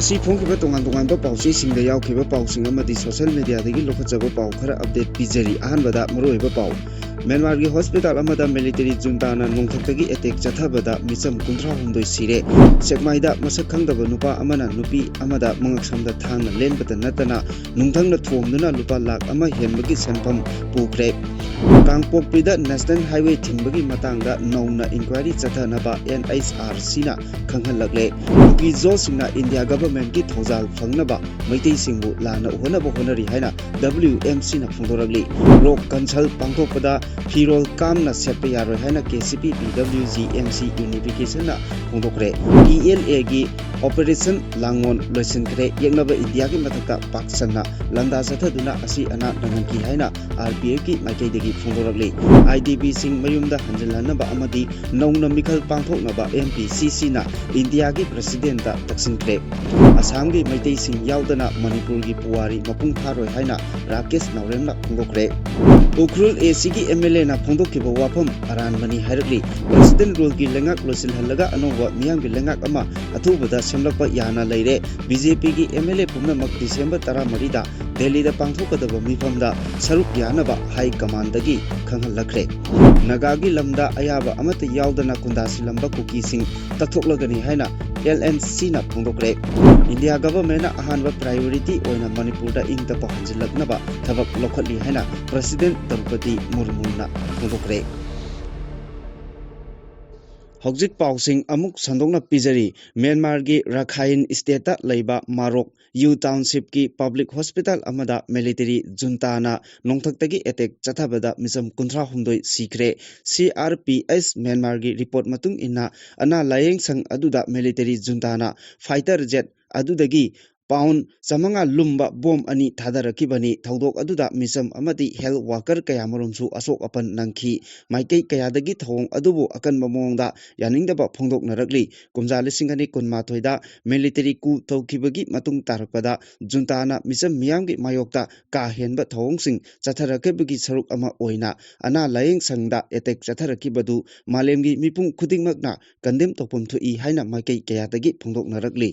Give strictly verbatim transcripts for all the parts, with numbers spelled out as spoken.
ꯉꯁꯤ ꯐꯣꯡꯈꯤꯕ ꯇꯣꯉꯥꯟ ꯇꯣꯉꯥꯟꯕ ꯄꯥꯎꯆꯦꯁꯤꯡꯗ ꯌꯥꯎꯈꯤꯕ ꯄꯥꯎꯁꯤꯡ ꯑꯃꯗꯤ social mediaꯗꯒꯤ ꯂꯧꯈꯠꯆꯕ ꯄꯥꯎ ꯈꯔ update ꯄꯤꯖꯔꯤ꯫ ꯑꯍꯥꯟꯕꯗ ꯃꯔꯨꯑꯣꯏꯕ ꯄꯥꯎ꯫ ꯃ꯭ꯌꯥꯟꯃꯥꯔꯒꯤ hospital ꯑꯃꯗ military juntaꯅ ꯅꯣꯡꯊꯛꯇꯒꯤ attack ꯆꯠꯊꯕꯗ ꯃꯤꯆꯝ ꯀꯨꯟꯊ꯭ꯔꯥ ꯍꯨꯝꯗꯣꯏ ꯁꯤꯔꯦ꯫ ꯁꯦꯛꯃꯥꯏꯗ ꯃꯁꯛ ꯈꯪꯗꯕ ꯅꯨꯄꯥ ꯑꯃꯅ ꯅꯨꯄꯤ ꯑꯃꯗ ꯃꯉꯛꯁꯝꯗ ꯊꯥꯡꯅ ꯂꯦꯟꯕꯇ ꯅꯠꯇꯅ ꯅꯨꯡꯊꯪꯅ ꯊꯣꯝꯗꯨꯅ ꯂꯨꯄꯥ ꯂꯥꯈ ꯑꯃ ꯍꯦꯟꯕꯒꯤ ꯁꯦꯟꯐꯝ ꯄꯨꯈ꯭ꯔꯦ꯫ ꯀꯥꯡꯄꯣꯛꯄꯤꯗ National Highway ꯊꯤꯡꯕꯒꯤ ꯃꯇꯥꯡꯗ ꯅꯧꯅ inquiry ꯆꯠꯊꯅꯕ NHRCꯅ ꯈꯪꯍꯜꯂꯛꯂꯦ꯫ ꯀꯨꯀꯤ-ꯖꯣꯁꯤꯡꯅ India governmentꯀꯤ ꯊꯧꯖꯥꯜ ꯐꯪꯅꯕ ꯃꯩꯇꯩꯁꯤꯡꯕꯨ ꯂꯥꯟꯅ ꯎꯍꯟꯅꯕ ꯍꯣꯠꯅꯔꯤ ꯍꯥꯏꯅ WMCꯅ ꯐꯣꯡꯗꯣꯔꯛꯂꯤ꯫ Rock concert ꯄꯥꯡꯊꯣꯛꯄꯗ ꯐꯤꯔꯣꯜ ꯀꯥꯝꯅ ꯁꯦꯠꯄ ꯌꯥꯔꯣꯏ ꯍꯥꯏꯅ KCP PWG MC Unificationꯅ ꯐꯣꯡꯗꯣꯛꯈ꯭ꯔꯦ꯫ ELAꯒꯤ Operation ꯂꯥꯡꯉꯣꯟ ꯂꯣꯏꯁꯤꯟꯈ꯭ꯔꯦ꯫ ꯌꯦꯛꯅꯕ ꯏꯟꯗꯤꯌꯥꯒꯤ ꯃꯊꯛꯇ ꯄꯥꯛ ꯁꯟꯅ ꯂꯥꯟꯗꯥ ꯆꯠꯊꯗꯨꯅ ꯑꯁꯤ ꯑꯅꯥ ꯅꯪꯍꯟꯈꯤ ꯍꯥꯏꯅ RPFꯀꯤ ꯃꯥꯏꯀꯩꯗꯒꯤ ꯐꯣꯡꯗꯣꯔꯛꯂꯤ꯫ IDPꯁꯤꯡ ꯃꯌꯨꯝꯗ ꯍꯟꯖꯤꯜꯍꯟꯅꯕ ꯑꯃꯗꯤ ꯅꯧꯅ ꯃꯤꯈꯜ ꯄꯥꯡꯊꯣꯛꯅꯕ MPCCꯅ ꯏꯟꯗꯤꯌꯥꯒꯤ Presidentꯇ ꯇꯛꯁꯤꯟꯈ꯭ꯔꯦ꯫ ꯑꯁꯥꯝꯒꯤ ꯃꯩꯇꯩꯁꯤꯡ ꯌꯥꯎꯗꯅ ꯃꯅꯤꯄꯨꯔꯒꯤ ꯄꯨꯋꯥꯔꯤ ꯃꯄꯨꯡ ꯐꯥꯔꯣꯏ ꯍꯥꯏꯅ ꯔꯥꯀꯦꯁ ꯅꯥꯎꯔꯦꯝꯅ ꯐꯣꯡꯗꯣꯛꯈ꯭ꯔꯦ꯫ ꯎꯈ꯭ꯔꯨꯜ ACꯒꯤ MLAꯅ ꯐꯣꯡꯗꯣꯛꯈꯤꯕ ꯋꯥꯐꯝ ꯑꯔꯥꯟꯕꯅꯤ ꯍꯥꯏꯔꯛꯂꯤ꯫ President ruleꯒꯤ ꯂꯩꯉꯥꯛ ꯂꯣꯏꯁꯤꯜꯍꯜꯂꯒ ꯑꯅꯧꯕ ꯃꯤꯌꯥꯝꯒꯤ ꯂꯩꯉꯥꯛ ꯑꯃ ꯑꯊꯨꯕꯗ ꯁꯦꯝꯂꯛꯄ ꯌꯥꯅ ꯂꯩꯔꯦ꯫ BJPꯒꯤ MLA ꯄꯨꯝꯅꯃꯛ December ꯇꯔꯥꯃꯔꯤꯗ ꯗꯦꯜꯂꯤꯗ ꯄꯥꯡꯊꯣꯛꯀꯗꯕ ꯃꯤꯐꯝꯗ ꯁꯔꯨꯛ ꯌꯥꯅꯕ high commandꯗꯒꯤ ꯈꯪꯍꯜꯂꯛꯈ꯭ꯔꯦ꯫ ꯅꯥꯒꯥꯒꯤ ꯂꯝꯗ ꯑꯌꯥꯕ ꯑꯃꯠꯇ ꯌꯥꯎꯗꯅ ꯈꯨꯟꯗꯥ ꯁꯤꯜꯂꯝꯕ ꯀꯨꯀꯤꯁꯤꯡ ꯀꯠꯊꯣꯛꯂꯒꯅꯤ ꯍꯥꯏꯅ LNCꯅ ꯐꯣꯡꯗꯣꯛꯈ꯭ꯔꯦ꯫ ꯏꯟꯗꯤꯌꯥ governmentꯅ ꯑꯍꯥꯟꯕ priority ꯑꯣꯏꯅ ꯃꯅꯤꯄꯨꯔꯗ ꯏꯪ ꯇꯞꯄ ꯍꯟꯖꯤꯜꯂꯛꯅꯕ ꯊꯕꯛ ꯂꯧꯈꯠꯂꯤ ꯍꯥꯏꯅ President ꯗ꯭ꯔꯧꯄꯗꯤ ꯃꯨꯔꯃꯨꯅ ꯐꯣꯡꯗꯣꯛꯈ꯭ꯔꯦ꯫ ꯍꯧꯖꯤꯛ ꯄꯥꯎꯁꯤꯡ ꯑꯃꯨꯛ ꯁꯟꯗꯣꯛꯅ ꯄꯤꯖꯔꯤ꯫ ꯃ꯭ꯌꯥꯟꯃꯥꯔꯒꯤ ꯔꯥꯈꯥꯏꯟ stateꯇ ꯂꯩꯕ ꯃꯥꯔꯣꯛ ꯌꯨ townshipꯀꯤ public hospital ꯑꯃꯗ military juntaꯅ ꯅꯣꯡꯊꯛꯇꯒꯤ attack ꯆꯠꯊꯕꯗ ꯃꯤꯆꯝ ꯀꯨꯟꯊ꯭ꯔꯥ ꯍꯨꯝꯗꯣꯏ ꯁꯤꯈ꯭ꯔꯦ꯫ CRPH ꯃ꯭ꯌꯥꯟꯃꯥꯔꯒꯤ report ꯃꯇꯨꯡ ꯏꯟꯅ ꯑꯅꯥ ꯂꯥꯌꯦꯡ ꯁꯪ ꯑꯗꯨꯗ military juntaꯅ fighter jet ꯑꯗꯨꯗꯒꯤ pound ꯆꯥꯃꯉꯥ ꯂꯨꯝꯕ bomb ꯑꯅꯤ ꯊꯥꯗꯔꯛꯈꯤꯕꯅꯤ꯫ ꯊꯧꯗꯣꯛ ꯑꯗꯨꯗ ꯃꯤꯆꯝ ꯑꯃꯗꯤ health worker ꯀꯌꯥꯃꯔꯨꯝꯁꯨ ꯑꯁꯣꯛ ꯑꯄꯟ ꯅꯪꯈꯤ꯫ ꯃꯥꯏꯀꯩ ꯀꯌꯥꯗꯒꯤ ꯊꯧꯑꯣꯡ ꯑꯗꯨꯕꯨ ꯑꯀꯟꯕ ꯃꯑꯣꯡꯗ ꯌꯥꯅꯤꯡꯗꯕ ꯐꯣꯡꯗꯣꯛꯅꯔꯛꯂꯤ꯫ ꯀꯨꯝꯖꯥ ꯂꯤꯁꯤꯡ ꯑꯅꯤ ꯀꯨꯟꯃꯥꯊꯣꯏꯗ military coup ꯇꯧꯈꯤꯕꯒꯤ ꯃꯇꯨꯡ ꯇꯥꯔꯛꯄꯗ juntaꯅ ꯃꯤꯆꯝ ꯃꯤꯌꯥꯝꯒꯤ ꯃꯥꯌꯣꯛꯇ ꯀꯥ ꯍꯦꯟꯕ ꯊꯧꯑꯣꯡꯁꯤꯡ ꯆꯠꯊꯔꯛꯈꯤꯕꯒꯤ ꯁꯔꯨꯛ ꯑꯃ ꯑꯣꯏꯅ ꯑꯅꯥ ꯂꯥꯌꯦꯡ ꯁꯪꯗ attack ꯆꯠꯊꯔꯛꯈꯤꯕꯗꯨ ꯃꯥꯂꯦꯝꯒꯤ ꯃꯤꯄꯨꯝ ꯈꯨꯗꯤꯡꯃꯛꯅ condemn ꯇꯧꯐꯝ ꯊꯣꯛꯏ ꯍꯥꯏꯅ ꯃꯥꯏꯀꯩ ꯀꯌꯥꯗꯒꯤ ꯐꯣꯡꯗꯣꯛꯅꯔꯛꯂꯤ꯫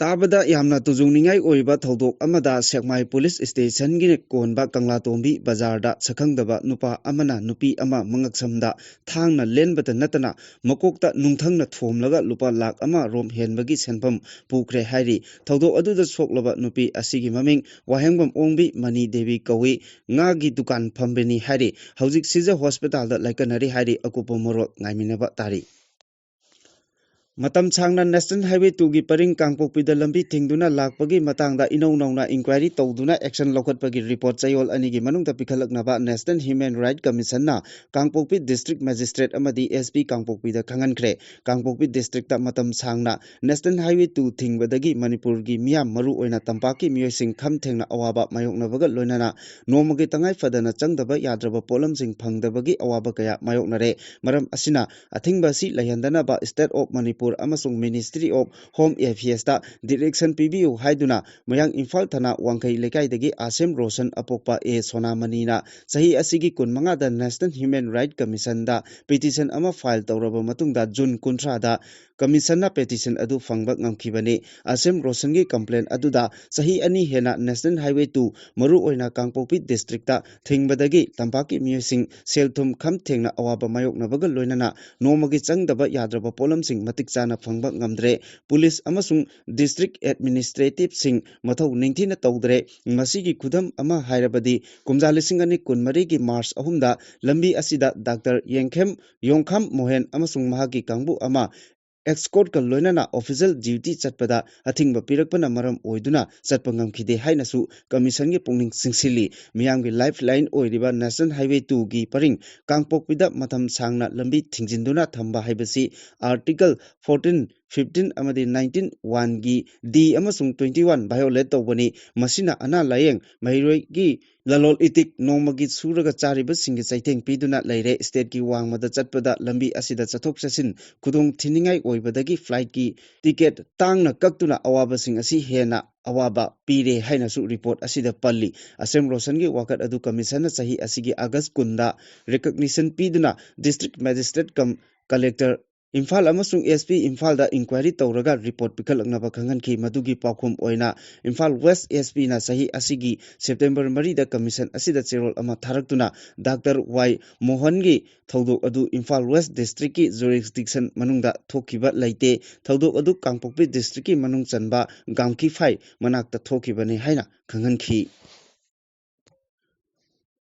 ꯇꯥꯕꯗ ꯌꯥꯝꯅ ꯇꯨꯖꯨꯡꯅꯤꯡꯉꯥꯏ ꯑꯣꯏꯕ ꯊꯧꯗꯣꯛ ꯑꯃꯗ ꯁꯦꯛꯃꯥꯏ ꯄꯨꯂꯤꯁ ꯁ꯭ꯇꯦꯁꯟꯒꯤ ꯀꯣꯟꯕ ꯀꯪꯂꯥꯇꯣꯝꯕꯤ ꯕꯖꯥꯔꯗ ꯁꯛꯈꯪꯗꯕ ꯅꯨꯄꯥ ꯑꯃꯅ ꯅꯨꯄꯤ ꯑꯃ ꯃꯉꯛꯁꯝꯗ ꯊꯥꯡꯅ ꯂꯦꯟꯕꯇ ꯅꯠꯇꯅ ꯃꯀꯣꯛꯇ ꯅꯨꯡꯊꯪꯅ ꯊꯣꯝꯂꯒ ꯂꯨꯄꯥ ꯂꯥꯈ ꯑꯃ ꯔꯣꯝ ꯍꯦꯟꯕꯒꯤ ꯁꯦꯟꯐꯝ ꯄꯨꯈ꯭ꯔꯦ ꯍꯥꯏꯔꯤ꯫ ꯊꯧꯗꯣꯛ ꯑꯗꯨꯗ ꯁꯣꯛꯂꯕ ꯅꯨꯄꯤ ꯑꯁꯤꯒꯤ ꯃꯃꯤꯡ ꯋꯥꯍꯦꯡꯕꯝ ꯑꯣꯡꯕꯤ ꯃꯅꯤ ꯗꯦꯕꯤ ꯀꯧꯏ꯫ ꯉꯥꯒꯤ ꯗꯨꯀꯥꯟ ꯐꯝꯕꯅꯤ ꯍꯥꯏꯔꯤ꯫ ꯍꯧꯖꯤꯛ ꯁꯤꯖ ꯍꯣꯁꯄꯤꯇꯥꯜꯗ ꯂꯥꯏꯀꯠꯅꯔꯤ ꯍꯥꯏꯔꯤ꯫ ꯑꯀꯨꯞꯄ ꯃꯔꯣꯜ ꯉꯥꯏꯃꯤꯟꯅꯕ ꯇꯥꯔꯤ꯫ ꯃꯇꯝ ꯁꯥꯡꯅ ꯅꯦꯁꯅꯦꯜ ꯍꯥꯏꯋꯦ ꯇꯨꯒꯤ ꯄꯔꯤꯡ ꯀꯥꯡꯄꯣꯛꯄꯤꯗ ꯂꯝꯕꯤ ꯊꯤꯡꯗꯨꯅ ꯂꯥꯛꯄꯒꯤ ꯃꯇꯥꯡꯗ ꯏꯅꯧ ꯅꯧꯅ ꯏꯟꯀ꯭ꯋꯥꯏꯔꯤ ꯇꯧꯗꯨꯅ ꯑꯦꯛꯁꯟ ꯂꯧꯈꯠꯄꯒꯤ ꯔꯤꯄꯣꯔꯠ ꯆꯌꯣꯜ ꯑꯅꯤꯒꯤ ꯃꯅꯨꯡꯗ ꯄꯤꯈꯠꯂꯛꯅꯕ ꯅꯦꯁꯅꯦꯜ ꯍ꯭ꯌꯨꯃꯦꯟ ꯔꯥꯏꯠ ꯀꯃꯤꯁꯟꯅ ꯀꯥꯡꯄꯣꯛꯄꯤ ꯗꯤꯁꯇ꯭ꯔꯤꯛ ꯃꯦꯖꯤꯁꯇ꯭ꯔꯦꯠ ꯑꯃꯗꯤ ꯑꯦꯁ ꯄꯤ ꯀꯥꯡꯄꯣꯛꯄꯤꯗ ꯈꯪꯍꯟꯈ꯭ꯔꯦ꯫ ꯀꯥꯡꯄꯣꯛꯄꯤ ꯗꯤꯁꯇ꯭ꯔꯤꯛꯇ ꯃꯇꯝ ꯁꯥꯡꯅ ꯅꯦꯁꯅꯦꯜ ꯍꯥꯏꯋꯦ ꯇꯨ ꯊꯤꯡꯕꯗꯒꯤ ꯃꯅꯤꯄꯨꯔꯒꯤ ꯃꯤꯌꯥꯝ, ꯃꯔꯨ ꯑꯣꯏꯅ ꯇꯝꯄꯥꯛꯀꯤ ꯃꯤꯑꯣꯏꯁꯤꯡ ꯈꯝ ꯊꯦꯡꯅ ꯑꯋꯥꯕ ꯃꯥꯌꯣꯛꯅꯕꯒ ꯂꯣꯏꯅꯅ ꯅꯣꯡꯃꯒꯤ ꯇꯉꯥꯏ ꯐꯗꯅ ꯆꯪꯗꯕ ꯌꯥꯗ꯭ꯔꯕ ꯄꯣꯠꯂꯝꯁꯤꯡ ꯐꯪꯗꯕꯒꯤ ꯑꯋꯥꯕ ꯀꯌꯥ ꯃꯥꯌꯣꯛꯅꯔꯦ꯫ ꯃꯔꯝ ꯑꯁꯤꯅ ꯑꯊꯤꯡꯕ ꯑꯁꯤ ꯂꯩꯍꯟꯗꯅꯕ State of Manipur ꯑꯃꯁꯨꯡ Ministry of Home Affairs ꯇ direction ꯄꯤꯕꯤꯌꯨ ꯍꯥꯏꯗꯨꯅ ꯃꯌꯥꯡ ꯏꯝꯐꯥꯜ ꯊꯅꯥ ꯋꯥꯡꯈꯩ ꯂꯩꯀꯥꯏꯗꯒꯤ ꯑꯥꯁꯦꯝ ꯔꯣꯁꯟ ꯑꯄꯣꯛꯄ ꯑꯦ ꯁꯣꯅꯥꯃꯅꯤꯅ ꯆꯍꯤ ꯑꯁꯤꯒꯤ ꯀꯨꯟꯃꯉꯥꯗ National Human Right Commission ꯗ petition ꯑꯃ file ꯇꯧꯔꯕ ꯃꯇꯨꯡꯗ ꯖꯨꯟ ꯀꯨꯟꯊ꯭ꯔꯥꯗ ꯀꯃꯤꯁꯟꯅ petition ꯑꯗꯨ ꯐꯪꯕ ꯉꯝꯈꯤꯕꯅꯤ꯫ ꯑꯥꯁꯦꯝ ꯔꯣꯁꯟꯒꯤ complaint ꯑꯗꯨꯗ ꯆꯍꯤ ꯑꯅꯤ ꯍꯦꯟꯅ National Highway two, ꯃꯔꯨꯑꯣꯏꯅ ꯀꯥꯡꯄꯣꯛꯄꯤ ꯗꯤꯁꯇ꯭ꯔꯤꯛꯇ ꯊꯤꯡꯕꯗꯒꯤ ꯇꯝꯄꯥꯛꯀꯤ ꯃꯤꯑꯣꯏꯁꯤꯡ ꯁꯦꯜ ꯊꯨꯝ ꯈꯝ ꯊꯦꯡꯅ ꯑꯋꯥꯕ ꯃꯥꯌꯣꯛꯅꯕꯒ ꯂꯣꯏꯅꯅ ꯅꯣꯡꯃꯒꯤ ꯆꯪꯗꯕ ꯌꯥꯗ꯭ꯔꯕ ꯄꯣꯠꯂꯝꯁꯤꯡ ꯃꯇꯤꯛ ꯆꯥꯅ ꯐꯪꯕ ꯉꯝꯗ꯭ꯔꯦ꯫ ꯄꯨꯂꯤꯁ ꯑꯃꯁꯨꯡ ꯗꯤꯁꯇ꯭ꯔꯤꯛ ꯑꯦꯗꯃꯤꯅꯤꯁꯇ꯭ꯔꯦꯇꯤꯚꯁꯤꯡ ꯃꯊꯧ ꯅꯤꯡꯊꯤꯅ ꯇꯧꯗ꯭ꯔꯦ꯫ ꯃꯁꯤꯒꯤ ꯈꯨꯗꯝ ꯑꯃ ꯍꯥꯏꯔꯕꯗꯤ, ꯀꯨꯝꯖꯥ ꯂꯤꯁꯤꯡ ꯑꯅꯤ ꯀꯨꯟꯃꯔꯤꯒꯤ ꯃꯥꯔꯆ ꯑꯍꯨꯝꯗ ꯂꯝꯕꯤ ꯑꯁꯤꯗ ꯗꯥꯛꯇꯔ ꯌꯦꯡꯈꯦꯝ ꯌꯣꯡꯈꯥꯝ ꯃꯣꯍꯦꯟ ꯑꯃꯁꯨꯡ ꯃꯍꯥꯛꯀꯤ ꯀꯥꯡꯕꯨ ꯑꯃ escort ꯀ ꯂꯣꯏꯅꯅ official duty ꯆꯠꯄꯗ ꯑꯊꯤꯡꯕ ꯄꯤꯔꯛꯄꯅ ꯃꯔꯝ ꯑꯣꯏꯗꯨꯅ ꯆꯠꯄ ꯉꯝꯈꯤꯗꯦ ꯍꯥꯏꯅꯁꯨ ꯀꯃꯤꯁꯟꯒꯤ ꯄꯨꯛꯅꯤꯡ ꯆꯤꯡꯁꯤꯜꯂꯤ꯫ ꯃꯤꯌꯥꯝꯒꯤ lifeline ꯑꯣꯏꯔꯤꯕ National Highway two ꯒꯤ ꯄꯔꯤꯡ ꯀꯥꯡꯄꯣꯛꯄꯤꯗ ꯃꯇꯝ ꯁꯥꯡꯅ ꯂꯝꯕꯤ ꯊꯤꯡꯖꯤꯟꯗꯨꯅ ꯊꯝꯕ ꯍꯥꯏꯕꯁꯤ Article fourteen, fifteen ꯑꯃꯗꯤ nineteen one ꯒꯤ D ꯑꯃꯁꯨꯡ twenty one violate ꯇꯧꯕꯅꯤ꯫ ꯃꯁꯤꯅ ꯑꯅꯥ ꯂꯥꯌꯦꯡ, ꯃꯍꯩꯔꯣꯏꯒꯤ ꯂꯂꯣꯜ ꯏꯇꯤꯛ, ꯅꯣꯡꯃꯒꯤ ꯁꯨꯔꯒ ꯆꯥꯔꯤꯕꯁꯤꯡꯒꯤ ꯆꯩꯊꯦꯡ ꯄꯤꯗꯨꯅ ꯂꯩꯔꯦ꯫ State ꯀꯤ ꯋꯥꯡꯃꯗ ꯆꯠꯄꯗ ꯂꯝꯕꯤ ꯑꯁꯤꯗ ꯆꯠꯊꯣꯛ ꯆꯠꯁꯤꯟ ꯈꯨꯗꯣꯡ ꯊꯤꯅꯤꯡꯉꯥꯏ ꯑꯣꯏꯕꯗꯒꯤ flight ꯀꯤ ticket ꯇꯥꯡꯅ ꯀꯛꯇꯨꯅ ꯑꯋꯥꯕꯁꯤꯡ ꯑꯁꯤ ꯍꯦꯟꯅ ꯑꯋꯥꯕ ꯄꯤꯔꯦ ꯍꯥꯏꯅꯁꯨ report ꯑꯁꯤꯗ ꯄꯜꯂꯤ꯫ ꯑꯥꯁꯦꯝ ꯔꯣꯁꯟꯒꯤ ꯋꯥꯀꯠ ꯑꯗꯨ ꯀꯃꯤꯁꯟꯅ ꯆꯍꯤ ꯑꯁꯤꯒꯤ ꯑꯥꯒꯁ ꯀꯨꯟꯗ recognition ꯄꯤꯗꯨꯅ district magistrate cum collector Imphal ꯑꯃꯁꯨꯡ ꯑꯦꯁ ꯄꯤ ꯏꯝꯐꯥꯜꯗ ꯏꯟꯀ꯭ꯋꯥꯏꯔꯤ ꯇꯧꯔꯒ ꯔꯤꯄꯣꯔꯠ ꯄꯤꯈꯠꯂꯛꯅꯕ ꯈꯪꯍꯟꯈꯤ꯫ ꯃꯗꯨꯒꯤ ꯄꯥꯎꯈꯨꯝ ꯑꯣꯏꯅ ꯏꯝꯐꯥꯜ ꯋꯦꯁ ꯑꯦꯁ ꯄꯤꯅ ꯆꯍꯤ ꯑꯁꯤꯒꯤ ꯁꯦꯞꯇꯦꯝꯕꯔ ꯃꯔꯤꯗ ꯀꯃꯤꯁꯟ ꯑꯁꯤꯗ ꯆꯦꯔꯣꯜ ꯑꯃ ꯊꯥꯔꯛꯇꯨꯅ ꯗꯥꯛꯇꯔ ꯋꯥꯏ ꯃꯣꯍꯟꯒꯤ ꯊꯧꯗꯣꯛ ꯑꯗꯨ ꯏꯝꯐꯥꯜ ꯋꯦꯁ ꯗꯤꯁꯇ꯭ꯔꯤꯛꯀꯤ ꯖꯨꯔꯤꯁꯗꯤꯛꯁꯟ ꯃꯅꯨꯡꯗ ꯊꯣꯛꯈꯤꯕ ꯂꯩꯇꯦ꯫ ꯊꯧꯗꯣꯛ ꯑꯗꯨ ꯀꯥꯡꯄꯣꯛꯄꯤ ꯗꯤꯁꯇ꯭ꯔꯤꯛꯀꯤ ꯃꯅꯨꯡ ꯆꯟꯕ ꯒꯥꯝꯈꯤꯐꯥꯏ ꯃꯅꯥꯛꯇ ꯊꯣꯛꯈꯤꯕꯅꯤ ꯍꯥꯏꯅ ꯈꯪꯍꯟꯈꯤ꯫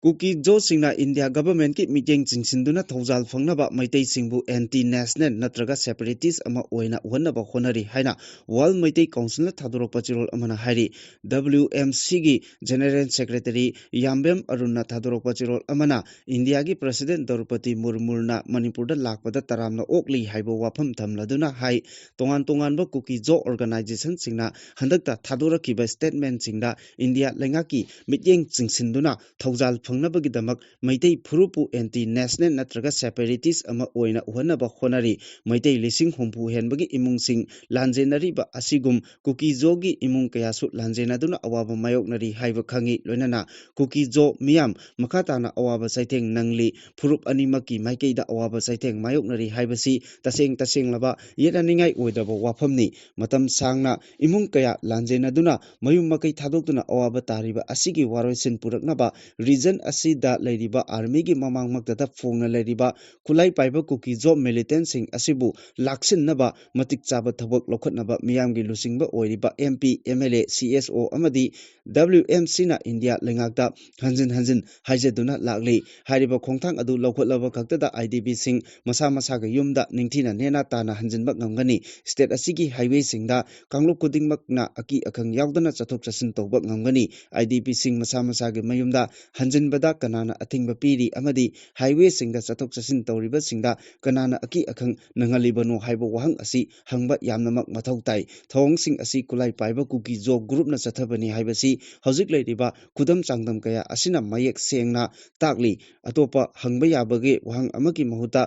ꯀꯨꯀꯤ ꯖꯣꯁꯤꯡꯅ ꯏꯟꯗꯤꯌꯥ ꯒꯚꯔꯟꯃꯦꯟꯠꯀꯤ ꯃꯤꯠꯌꯦꯡ ꯆꯤꯡꯁꯤꯟꯗꯨꯅ ꯊꯧꯖꯥꯜ ꯐꯪꯅꯕ ꯃꯩꯇꯩꯁꯤꯡꯕꯨ ꯑꯦꯟꯇꯤ ꯅꯦꯁꯅꯦꯜ ꯅꯠꯇ꯭ꯔꯒ ꯁꯦꯄꯔꯦꯇꯤꯁ ꯑꯃ ꯑꯣꯏꯅ ꯎꯍꯟꯅꯕ ꯍꯣꯠꯅꯔꯤ ꯍꯥꯏꯅ ꯋꯥꯔꯜ ꯃꯩꯇꯩ ꯀꯥꯎꯟꯁꯤꯜꯅ ꯊꯥꯗꯣꯔꯛꯄ ꯆꯦꯔꯣꯜ ꯑꯃꯅ ꯍꯥꯏꯔꯤ꯫ ꯗꯕ꯭ꯂꯤꯌꯨ ꯑꯦꯝ ꯁꯤꯒꯤ ꯖꯦꯅꯦꯔꯦꯜ ꯁꯦꯀ꯭ꯔꯦꯇꯔꯤ ꯌꯥꯝꯕꯦꯝ ꯑꯔꯨꯟꯅ ꯊꯥꯗꯣꯔꯛꯄ ꯆꯦꯔꯣꯜ ꯑꯃꯅ ꯏꯟꯗꯤꯌꯥꯒꯤ ꯄ꯭ꯔꯁꯤꯗꯦꯟꯠ ꯗ꯭ꯔꯧꯄꯗꯤ ꯃꯨꯔꯃꯨꯅ ꯃꯅꯤꯄꯨꯔꯗ ꯂꯥꯛꯄꯗ ꯇꯔꯥꯝꯅ ꯑꯣꯛꯂꯤ ꯍꯥꯏꯕ ꯋꯥꯐꯝ ꯊꯝꯂꯗꯨꯅ ꯍꯥꯏ, ꯇꯣꯉꯥꯟ ꯇꯣꯉꯥꯟꯕ ꯀꯨꯀꯤ ꯖꯣ ꯑꯣꯔꯒꯅꯥꯏꯖꯦꯁꯟꯁꯤꯡꯅ ꯍꯟꯗꯛꯇ ꯊꯥꯗꯣꯔꯛꯈꯤꯕ ꯁ꯭ꯇꯦꯠꯃꯦꯟꯠꯁꯤꯡꯗ ꯏꯟꯗꯤꯌꯥ ꯂꯩꯉꯥꯛꯀꯤ ꯃꯤꯠꯌꯦꯡ ꯆꯤꯡꯁꯤꯟꯗꯨꯅ ꯊꯧꯖꯥꯜ ꯐꯪꯅꯕꯒꯤꯗꯃꯛ ꯃꯩꯇꯩ ꯐꯨꯔꯨꯞꯄꯨ ꯑꯦꯟꯇꯤ ꯅꯦꯁꯅꯦꯜ ꯅꯠꯇ꯭ꯔꯒ ꯁꯦꯄꯔꯦꯇꯤꯁ ꯑꯃ ꯑꯣꯏꯅ ꯎꯍꯟꯅꯕ ꯍꯣꯠꯅꯔꯤ꯫ ꯃꯩꯇꯩ ꯂꯤꯁꯤꯡ ꯍꯨꯝꯐꯨ ꯍꯦꯟꯕꯒꯤ ꯏꯃꯨꯡꯁꯤꯡ ꯂꯥꯟꯖꯦꯟꯅꯔꯤꯕ ꯑꯁꯤꯒꯨꯝ ꯀꯨꯀꯤ ꯖꯣꯒꯤ ꯏꯃꯨꯡ ꯀꯌꯥꯁꯨ ꯂꯥꯟꯖꯦꯟꯅꯗꯨꯅ ꯑꯋꯥꯕ ꯃꯥꯌꯣꯛꯅꯔꯤ ꯍꯥꯏꯕ ꯈꯪꯉꯤ꯫ ꯂꯣꯏꯅꯅ ꯀꯨꯀꯤ ꯖꯣ ꯃꯤꯌꯥꯝ ꯃꯈꯥ ꯇꯥꯅ ꯑꯋꯥꯕ ꯆꯩꯊꯦꯡ ꯅꯪꯂꯤ꯫ ꯐꯨꯔꯨꯞ ꯑꯅꯤꯃꯛꯀꯤ ꯃꯥꯏꯀꯩꯗ ꯑꯋꯥꯕ ꯆꯩꯊꯦꯡ ꯃꯥꯌꯣꯛꯅꯔꯤ ꯍꯥꯏꯕꯁꯤ ꯇꯁꯦꯡ ꯇꯁꯦꯡꯂꯕ ꯌꯦꯠꯅꯅꯤꯡꯉꯥꯏ ꯑꯣꯏꯗꯕ ꯋꯥꯐꯝꯅꯤ꯫ ꯃꯇꯝ ꯁꯥꯡꯅ ꯏꯃꯨꯡ ꯀꯌꯥ ꯂꯥꯟꯖꯦꯟꯅꯗꯨꯅ ꯃꯌꯨꯝ ꯃꯀꯩ ꯊꯥꯗꯣꯛꯇꯨꯅ ꯑꯋꯥꯕ ꯇꯥꯔꯤꯕ ꯑꯁꯤꯒꯤ ꯋꯥꯔꯣꯏꯁꯤꯟ ꯄꯨꯔꯛꯅꯕ ꯔꯤꯖꯟ ꯑꯁꯤꯗ ꯂꯩꯔꯤꯕ ꯑꯥꯔꯃꯤꯒꯤ ꯃꯃꯥꯡꯃꯛꯇꯗ ꯐꯣꯡꯅ ꯂꯩꯔꯤꯕ ꯈꯨꯠꯂꯥꯏ ꯄꯥꯏꯕ ꯀꯨꯀꯤ ꯖꯣ ꯃꯤꯂꯤꯇꯦꯟꯠꯁꯤꯡ ꯑꯁꯤꯕꯨ ꯂꯥꯛꯁꯤꯟꯅꯕ ꯃꯇꯤꯛ ꯆꯥꯕ ꯊꯕꯛ ꯂꯧꯈꯠꯅꯕ ꯃꯤꯌꯥꯝꯒꯤ ꯂꯨꯆꯤꯡꯕ ꯑꯣꯏꯔꯤꯕ M P, M L A, C S ꯑꯣ ꯑꯃꯗꯤ ꯗꯕ꯭ꯂꯤꯌꯨ ꯑꯦꯝ ꯁꯤꯅ ꯏꯟꯗꯤꯌꯥ ꯂꯩꯉꯥꯛꯇ ꯍꯟꯖꯤꯟ ꯍꯟꯖꯤꯟ ꯍꯥꯏꯖꯗꯨꯅ ꯂꯥꯛꯂꯤ꯫ ꯍꯥꯏꯔꯤꯕ ꯈꯣꯡꯊꯥꯡ ꯑꯗꯨ ꯂꯧꯈꯠꯂꯕ ꯈꯛꯇꯗ ꯑꯥꯏ ꯗꯤ ꯄꯤꯁꯤꯡ ꯃꯁꯥ ꯃꯁꯥꯒꯤ ꯌꯨꯝꯗ ꯅꯤꯡꯊꯤꯅ ꯅꯦꯅꯥ ꯇꯥꯅ ꯍꯟꯖꯤꯟꯕ ꯉꯝꯒꯅꯤ꯫ ꯁ꯭ꯇꯦꯠ ꯑꯁꯤꯒꯤ ꯍꯥꯏꯋꯦꯁꯤꯡꯗ ꯀꯥꯡꯂꯨꯞ ꯈꯨꯗꯤꯡꯃꯛꯅ ꯑꯀꯤ ꯑꯈꯪ ꯌꯥꯎꯗꯅ ꯆꯠꯊꯣꯛ ꯆꯠꯁꯤꯟ ꯇꯧꯕ ꯉꯝꯒꯅꯤ꯫ ꯑꯥꯏ ꯗꯤ ꯄꯤꯁꯤꯡ ꯃꯁꯥ ꯃꯁꯥꯒꯤ ꯃꯌꯨꯝꯗ ꯍꯟꯖꯤꯟꯕꯗ ꯀꯅꯥꯅ ꯑꯊꯤꯡꯕ ꯄꯤꯔꯤ ꯑꯃꯗꯤ ꯍꯥꯏꯋꯦꯁꯤꯡꯗ ꯆꯠꯊꯣꯛ ꯆꯠꯁꯤꯟ ꯇꯧꯔꯤꯕꯁꯤꯡꯗ ꯀꯅꯥꯅ ꯑꯀꯤ ꯑꯈꯪ ꯅꯪꯍꯜꯂꯤꯕꯅꯣ ꯍꯥꯏꯕ ꯋꯥꯍꯪ ꯑꯁꯤ ꯍꯪꯕ ꯌꯥꯝꯅꯃꯛ ꯃꯊꯧ ꯇꯥꯏ꯫ ꯊꯧꯑꯣꯡꯁꯤꯡ ꯑꯁꯤ ꯈꯨꯠꯂꯥꯏ ꯄꯥꯏꯕ ꯀꯨꯀꯤ ꯖꯣ ꯒ꯭ꯔꯨꯞꯅ ꯆꯠꯊꯕꯅꯤ ꯍꯥꯏꯕꯁꯤ ꯍꯧꯖꯤꯛ ꯂꯩꯔꯤꯕ ꯈꯨꯗꯝ ꯆꯥꯡꯗꯝ ꯀꯌꯥ ꯑꯁꯤꯅ ꯃꯌꯦꯛ ꯁꯦꯡꯅ ꯇꯥꯛꯂꯤ꯫ ꯑꯇꯣꯞꯄ ꯍꯪꯕ ꯌꯥꯕꯒꯤ ꯋꯥꯍꯪ ꯑꯃꯒꯤ ꯃꯍꯨꯠꯇ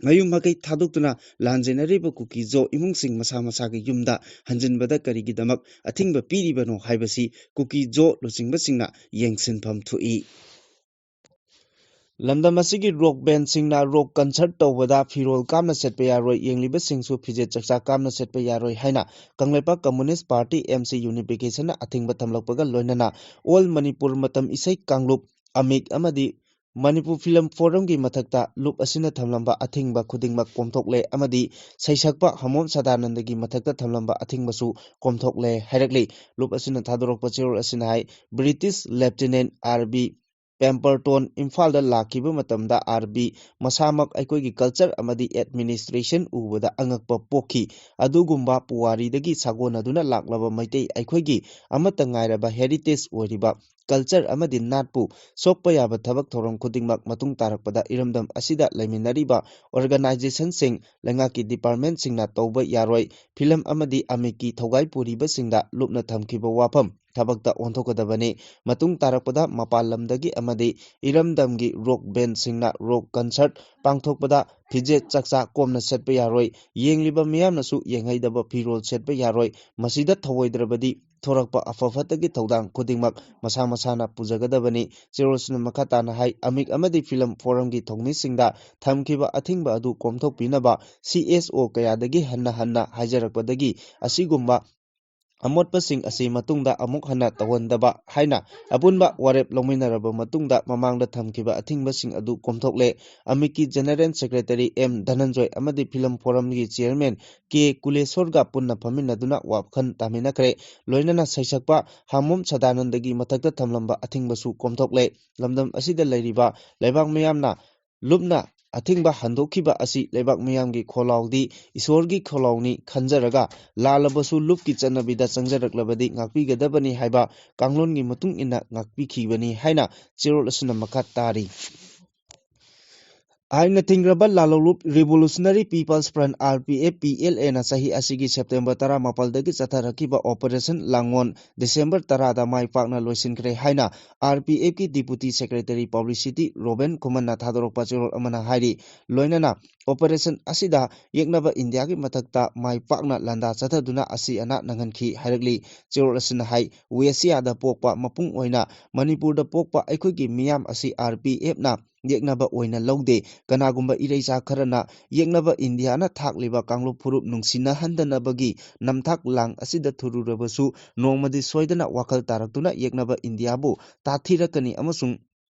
ꯃꯌꯨꯝ ꯃꯀꯩ ꯊꯥꯗꯣꯛꯇꯨꯅ ꯂꯥꯟꯖꯦꯟꯅꯔꯤꯕ ꯀꯨꯀꯤ ꯖꯣ ꯏꯃꯨꯡꯁꯤꯡ ꯃꯁꯥ ꯃꯁꯥꯒꯤ ꯌꯨꯝꯗ ꯍꯟꯖꯤꯟꯕꯗ ꯀꯔꯤꯒꯤꯗꯃꯛ ꯑꯊꯤꯡꯕ ꯄꯤꯔꯤꯕꯅꯣ ꯍꯥꯏꯕꯁꯤ ꯀꯨꯀꯤ ꯖꯣ ꯂꯨꯆꯤꯡꯕꯁꯤꯡꯅ ꯌꯦꯡꯁꯤꯟꯐꯝ ꯊꯣꯛꯏ꯫ ꯂꯝꯗꯝ ꯑꯁꯤꯒꯤ ꯔꯣꯛ ꯕꯦꯟꯁꯤꯡꯅ ꯔꯣꯛ ꯀꯟꯁꯔꯠ ꯇꯧꯕꯗ ꯐꯤꯔꯣꯜ ꯀꯥꯝꯅ ꯁꯦꯠꯄ ꯌꯥꯔꯣꯏ, ꯌꯦꯡꯂꯤꯕꯁꯤꯡꯁꯨ ꯐꯤꯖꯦꯠ ꯆꯥꯛꯆꯥ ꯀꯥꯝꯅ ꯁꯦꯠꯄ ꯌꯥꯔꯣꯏ ꯍꯥꯏꯅ ꯀꯪꯂꯩꯄꯥꯛ ꯀꯝꯃꯨꯅꯤꯁ꯭ꯠ ꯄꯥꯔꯇꯤ, ꯑꯦꯝ ꯁꯤ, ꯌꯨꯅꯤꯐꯤꯀꯦꯁꯟꯅ ꯑꯊꯤꯡꯕ ꯊꯝꯂꯛꯄꯒ ꯂꯣꯏꯅꯅ ꯑꯣꯜ ꯃꯅꯤꯄꯨꯔ ꯃꯇꯝ ꯏꯁꯩ ꯀꯥꯡꯂꯨꯞ, ꯑꯃꯤꯛ ꯑꯃꯗꯤ ꯃꯅꯤꯄꯨꯔ ꯐꯤꯂꯝ ꯐꯣꯔꯝꯒꯤ ꯃꯊꯛꯇ ꯂꯨꯞ ꯑꯁꯤꯅ ꯊꯝꯂꯝꯕ ꯑꯊꯤꯡꯕ ꯈꯨꯗꯤꯡꯃꯛ ꯀꯣꯝꯊꯣꯛꯂꯦ ꯑꯃꯗꯤ ꯁꯩꯁꯛꯄ ꯍꯃꯣꯝ ꯁꯗꯥꯅꯟꯗꯒꯤ ꯃꯊꯛꯇ ꯊꯝꯂꯝꯕ ꯑꯊꯤꯡꯕꯁꯨ ꯀꯣꯝꯊꯣꯛꯂꯦ ꯍꯥꯏꯔꯛꯂꯤ꯫ ꯂꯨꯞ ꯑꯁꯤꯅ ꯊꯥꯗꯣꯔꯛꯄ ꯆꯦꯔꯣꯜ ꯑꯁꯤꯅ ꯍꯥꯏ, ꯕ꯭ꯔꯤꯇꯤꯁ ꯂꯦꯐꯇꯤꯅꯦꯟꯠ ꯑꯥꯔ ꯕꯤ ꯄꯦꯝꯄꯔꯇꯣꯟ ꯏꯝꯐꯥꯜꯗ ꯂꯥꯛꯈꯤꯕ ꯃꯇꯝꯗ ꯑꯥꯔ ꯕꯤ ꯃꯁꯥꯃꯛ ꯑꯩꯈꯣꯏꯒꯤ ꯀꯜꯆꯔ ꯑꯃꯗꯤ ꯑꯦꯗꯃꯤꯅꯤꯁꯇ꯭ꯔꯦꯁꯟ ꯎꯕꯗ ꯑꯉꯛꯄ ꯄꯣꯛꯈꯤ꯫ ꯑꯗꯨꯒꯨꯝꯕ ꯄꯨꯋꯥꯔꯤꯗꯒꯤ ꯁꯥꯒꯣꯟꯅꯗꯨꯅ ꯂꯥꯛꯂꯕ ꯃꯩꯇꯩ ꯑꯩꯈꯣꯏꯒꯤ ꯑꯃꯠꯇ ꯉꯥꯏꯔꯕ ꯍꯦꯔꯤꯇꯦꯖ ꯑꯣꯏꯔꯤꯕ ꯀꯜꯆꯔ ꯑꯃꯗꯤ ꯅꯥꯠꯄꯨ ꯁꯣꯛꯄ ꯌꯥꯕ ꯊꯕꯛ ꯊꯧꯔꯝ ꯈꯨꯗꯤꯡꯃꯛ ꯃꯇꯨꯡ ꯇꯥꯔꯛꯄꯗ ꯏꯔꯝꯗꯝ ꯑꯁꯤꯗ ꯂꯩꯃꯤꯟꯅꯔꯤꯕ ꯑꯣꯔꯒꯅꯥꯏꯖꯦꯁꯟꯁꯤꯡ, ꯂꯩꯉꯥꯛꯀꯤ ꯗꯤꯄꯥꯔꯠꯃꯦꯟꯠꯁꯤꯡꯅ ꯇꯧꯕ ꯌꯥꯔꯣꯏ꯫ ꯐꯤꯂꯝ ꯑꯃꯗꯤ ꯑꯃꯤꯛꯀꯤ ꯊꯧꯒꯥꯏ ꯄꯨꯔꯤꯕꯁꯤꯡꯗ ꯂꯨꯞꯅ ꯊꯝꯈꯤꯕ ꯋꯥꯐꯝ ꯊꯕꯛꯇ ꯑꯣꯟꯊꯣꯛꯀꯗꯕꯅꯤ꯫ ꯃꯇꯨꯡ ꯇꯥꯔꯛꯄꯗ ꯃꯄꯥꯟ ꯂꯝꯗꯒꯤ ꯑꯃꯗꯤ ꯏꯔꯝꯗꯝꯒꯤ ꯔꯣꯛ ꯕꯦꯟꯁꯤꯡꯅ ꯔꯣꯛ ꯀꯟꯁꯔꯠ ꯄꯥꯡꯊꯣꯛꯄꯗ ꯐꯤꯖꯦꯠ ꯆꯥꯛꯆꯥ ꯀꯣꯝꯅ ꯁꯦꯠꯄ ꯌꯥꯔꯣꯏ, ꯌꯦꯡꯂꯤꯕ ꯃꯤꯌꯥꯝꯅꯁꯨ ꯌꯦꯡꯍꯩꯗꯕ ꯐꯤꯔꯣꯜ ꯁꯦꯠꯄ ꯌꯥꯔꯣꯏ꯫ ꯃꯁꯤꯗ ꯊꯧꯑꯣꯏꯗ꯭ꯔꯕꯗꯤ ꯊꯣꯔꯛꯄ ꯑꯐ ꯐꯠꯇꯒꯤ ꯊꯧꯗꯥꯡ ꯈꯨꯗꯤꯡꯃꯛ ꯃꯁꯥ ꯃꯁꯥꯅ ꯄꯨꯖꯒꯗꯕꯅꯤ꯫ ꯆꯦꯔꯣꯜꯁꯤꯅ ꯃꯈꯥ ꯇꯥꯅ ꯍꯥꯏ, ꯑꯃꯤꯛ ꯑꯃꯗꯤ ꯐꯤꯂꯝ ꯐꯣꯔꯝꯒꯤ ꯊꯧꯃꯤꯁꯤꯡꯗ ꯊꯝꯈꯤꯕ ꯑꯊꯤꯡꯕ ꯑꯗꯨ ꯀꯣꯝꯊꯣꯛꯄꯤꯅꯕ ꯁꯤ ꯑꯦꯁ ꯑꯣ ꯀꯌꯥꯗꯒꯤ ꯍꯟꯅ ꯍꯟꯅ ꯍꯥꯏꯖꯔꯛꯄꯗꯒꯤ ꯑꯁꯤꯒꯨꯝꯕ ꯑꯃꯣꯠꯄꯁꯤꯡ ꯑꯁꯤ ꯃꯇꯨꯡꯗ ꯑꯃꯨꯛ ꯍꯟꯅ ꯇꯧꯍꯟꯗꯕ ꯍꯥꯏꯅ ꯑꯄꯨꯟꯕ ꯋꯥꯔꯦꯞ ꯂꯧꯃꯤꯟꯅꯔꯕ ꯃꯇꯨꯡꯗ ꯃꯃꯥꯡꯗ ꯊꯝꯈꯤꯕ ꯑꯊꯤꯡꯕꯁꯤꯡ ꯑꯗꯨ ꯀꯣꯝꯊꯣꯛꯂꯦ꯫ ꯑꯃꯤꯛꯀꯤ ꯖꯦꯅꯔꯦꯜ ꯁꯦꯀ꯭ꯔꯦꯇꯔꯤ ꯑꯦꯝ ꯙꯅꯟꯖꯣꯏ ꯑꯃꯗꯤ ꯐꯤꯂꯝ ꯐꯣꯔꯝꯒꯤ ꯆꯤꯌꯔꯃꯦꯟ ꯀꯦ ꯀꯨꯂꯦꯁꯣꯔꯒ ꯄꯨꯟꯅ ꯐꯝꯃꯤꯟꯅꯗꯨꯅ ꯋꯥꯈꯜ ꯇꯥꯃꯤꯟꯅꯈ꯭ꯔꯦ꯫ ꯂꯣꯏꯅꯅ ꯁꯩꯁꯛꯄ ꯍꯥꯃꯣꯝ ꯁꯗꯥꯅꯟꯗꯒꯤ ꯃꯊꯛꯇ ꯊꯝꯂꯝꯕ ꯑꯊꯤꯡꯕꯁꯨ ꯀꯣꯝꯊꯣꯛꯂꯦ꯫ ꯂꯝꯗꯝ ꯑꯁꯤꯗ ꯂꯩꯔꯤꯕ ꯂꯩꯕꯥꯛ ꯃꯤꯌꯥꯝꯅ ꯂꯨꯞꯅ ꯑꯊꯤꯡꯕ ꯍꯟꯗꯣꯛꯈꯤꯕ ꯑꯁꯤ ꯂꯩꯕꯥꯛ ꯃꯤꯌꯥꯝꯒꯤ ꯈꯣꯜꯂꯥꯎꯗꯤ ꯏꯁꯣꯔꯒꯤ ꯈꯣꯜꯂꯥꯎꯅꯤ ꯈꯟꯖꯔꯒ ꯂꯥꯜꯂꯕꯁꯨ ꯂꯨꯞꯀꯤ ꯆꯠꯅꯕꯤꯗ ꯆꯪꯖꯔꯛꯂꯕꯗꯤ ꯉꯥꯛꯄꯤꯒꯗꯕꯅꯤ ꯍꯥꯏꯕ ꯀꯥꯡꯂꯣꯟꯒꯤ ꯃꯇꯨꯡ ꯏꯟꯅ ꯉꯥꯛꯄꯤꯈꯤꯕꯅꯤ ꯍꯥꯏꯅ ꯆꯦꯔꯣꯜ ꯑꯁꯤꯅ ꯃꯈꯥ ꯇꯥꯔꯤ꯫ ꯑꯥꯏꯟꯅ ꯊꯤꯡꯈ꯭ꯔꯕ ꯂꯥꯂꯣꯡ ꯂꯨꯞ revolutionary peoples front, R P F, P L ꯑꯦꯅ ꯆꯍꯤ ꯑꯁꯤꯒꯤ ꯁꯦꯞꯇꯦꯝꯕꯔ ꯇꯔꯥꯃꯥꯄꯜꯗꯒꯤ ꯆꯠꯊꯔꯛꯈꯤꯕ ꯑꯣꯄꯔꯦꯁꯟ ꯂꯥꯡꯑꯣꯟ ꯗꯤꯁꯦꯝꯕꯔ ꯇꯔꯥꯗ ꯃꯥꯏ ꯄꯥꯛꯅ ꯂꯣꯏꯁꯤꯟꯈ꯭ꯔꯦ ꯍꯥꯏꯅ ꯑꯥꯔ ꯄꯤ ꯑꯦꯐꯀꯤ ꯗꯤꯄꯨꯇꯤ ꯁꯦꯀ꯭ꯔꯦꯇꯔꯤ ꯄꯕ꯭ꯂꯤꯁꯤꯇꯤ ꯔꯣꯕꯦꯟ ꯈꯨꯃꯟꯅ ꯊꯥꯗꯣꯔꯛꯄ ꯆꯦꯔꯣꯜ ꯑꯃꯅ ꯍꯥꯏꯔꯤ꯫ ꯂꯣꯏꯅꯅ ꯑꯣꯄꯔꯦꯁꯟ ꯑꯁꯤꯗ ꯌꯦꯛꯅꯕ ꯏꯟꯗꯤꯌꯥꯒꯤ ꯃꯊꯛꯇ ꯃꯥꯏ ꯄꯥꯛꯅ ꯂꯥꯟꯗꯥ ꯆꯠꯊꯗꯨꯅ ꯑꯁꯤ ꯑꯅꯥ ꯅꯪꯍꯟꯈꯤ ꯍꯥꯏꯔꯛꯂꯤ꯫ ꯆꯦꯔꯣꯜ ꯑꯁꯤꯅ ꯍꯥꯏ, ꯋꯦꯁꯤꯌꯥꯗ ꯄꯣꯛꯄ ꯃꯄꯨꯡ ꯑꯣꯏꯅ ꯃꯅꯤꯄꯨꯔꯗ ꯄꯣꯛꯄ ꯑꯩꯈꯣꯏꯒꯤ ꯃꯤꯌꯥꯝ ꯑꯁꯤ ꯑꯥꯔ ꯄꯤ ꯑꯦꯐꯅ ꯌꯦꯛꯅꯕ ꯑꯣꯏꯅ ꯂꯧꯗꯦ꯫ ꯀꯅꯥꯒꯨꯝꯕ ꯏꯔꯩꯆꯥ ꯈꯔꯅ ꯌꯦꯛꯅꯕ ꯏꯟꯗꯤꯌꯥꯅ ꯊꯥꯛꯂꯤꯕ ꯀꯥꯡꯂꯨꯞ ꯐꯨꯔꯨꯞ ꯅꯨꯡꯁꯤꯅꯍꯟꯗꯅꯕꯒꯤ ꯅꯝꯊꯥꯛ ꯂꯥꯡ ꯑꯁꯤꯗ ꯊꯨꯔꯨꯔꯕꯁꯨ ꯅꯣꯡꯃꯗꯤ ꯁꯣꯏꯗꯅ ꯋꯥꯈꯜ ꯇꯥꯔꯛꯇꯨꯅ ꯌꯦꯛꯅꯕ ꯏꯟꯗꯤꯌꯥꯕꯨ ꯇꯥꯊꯤꯔꯛꯀꯅꯤ ꯑꯃꯁꯨꯡ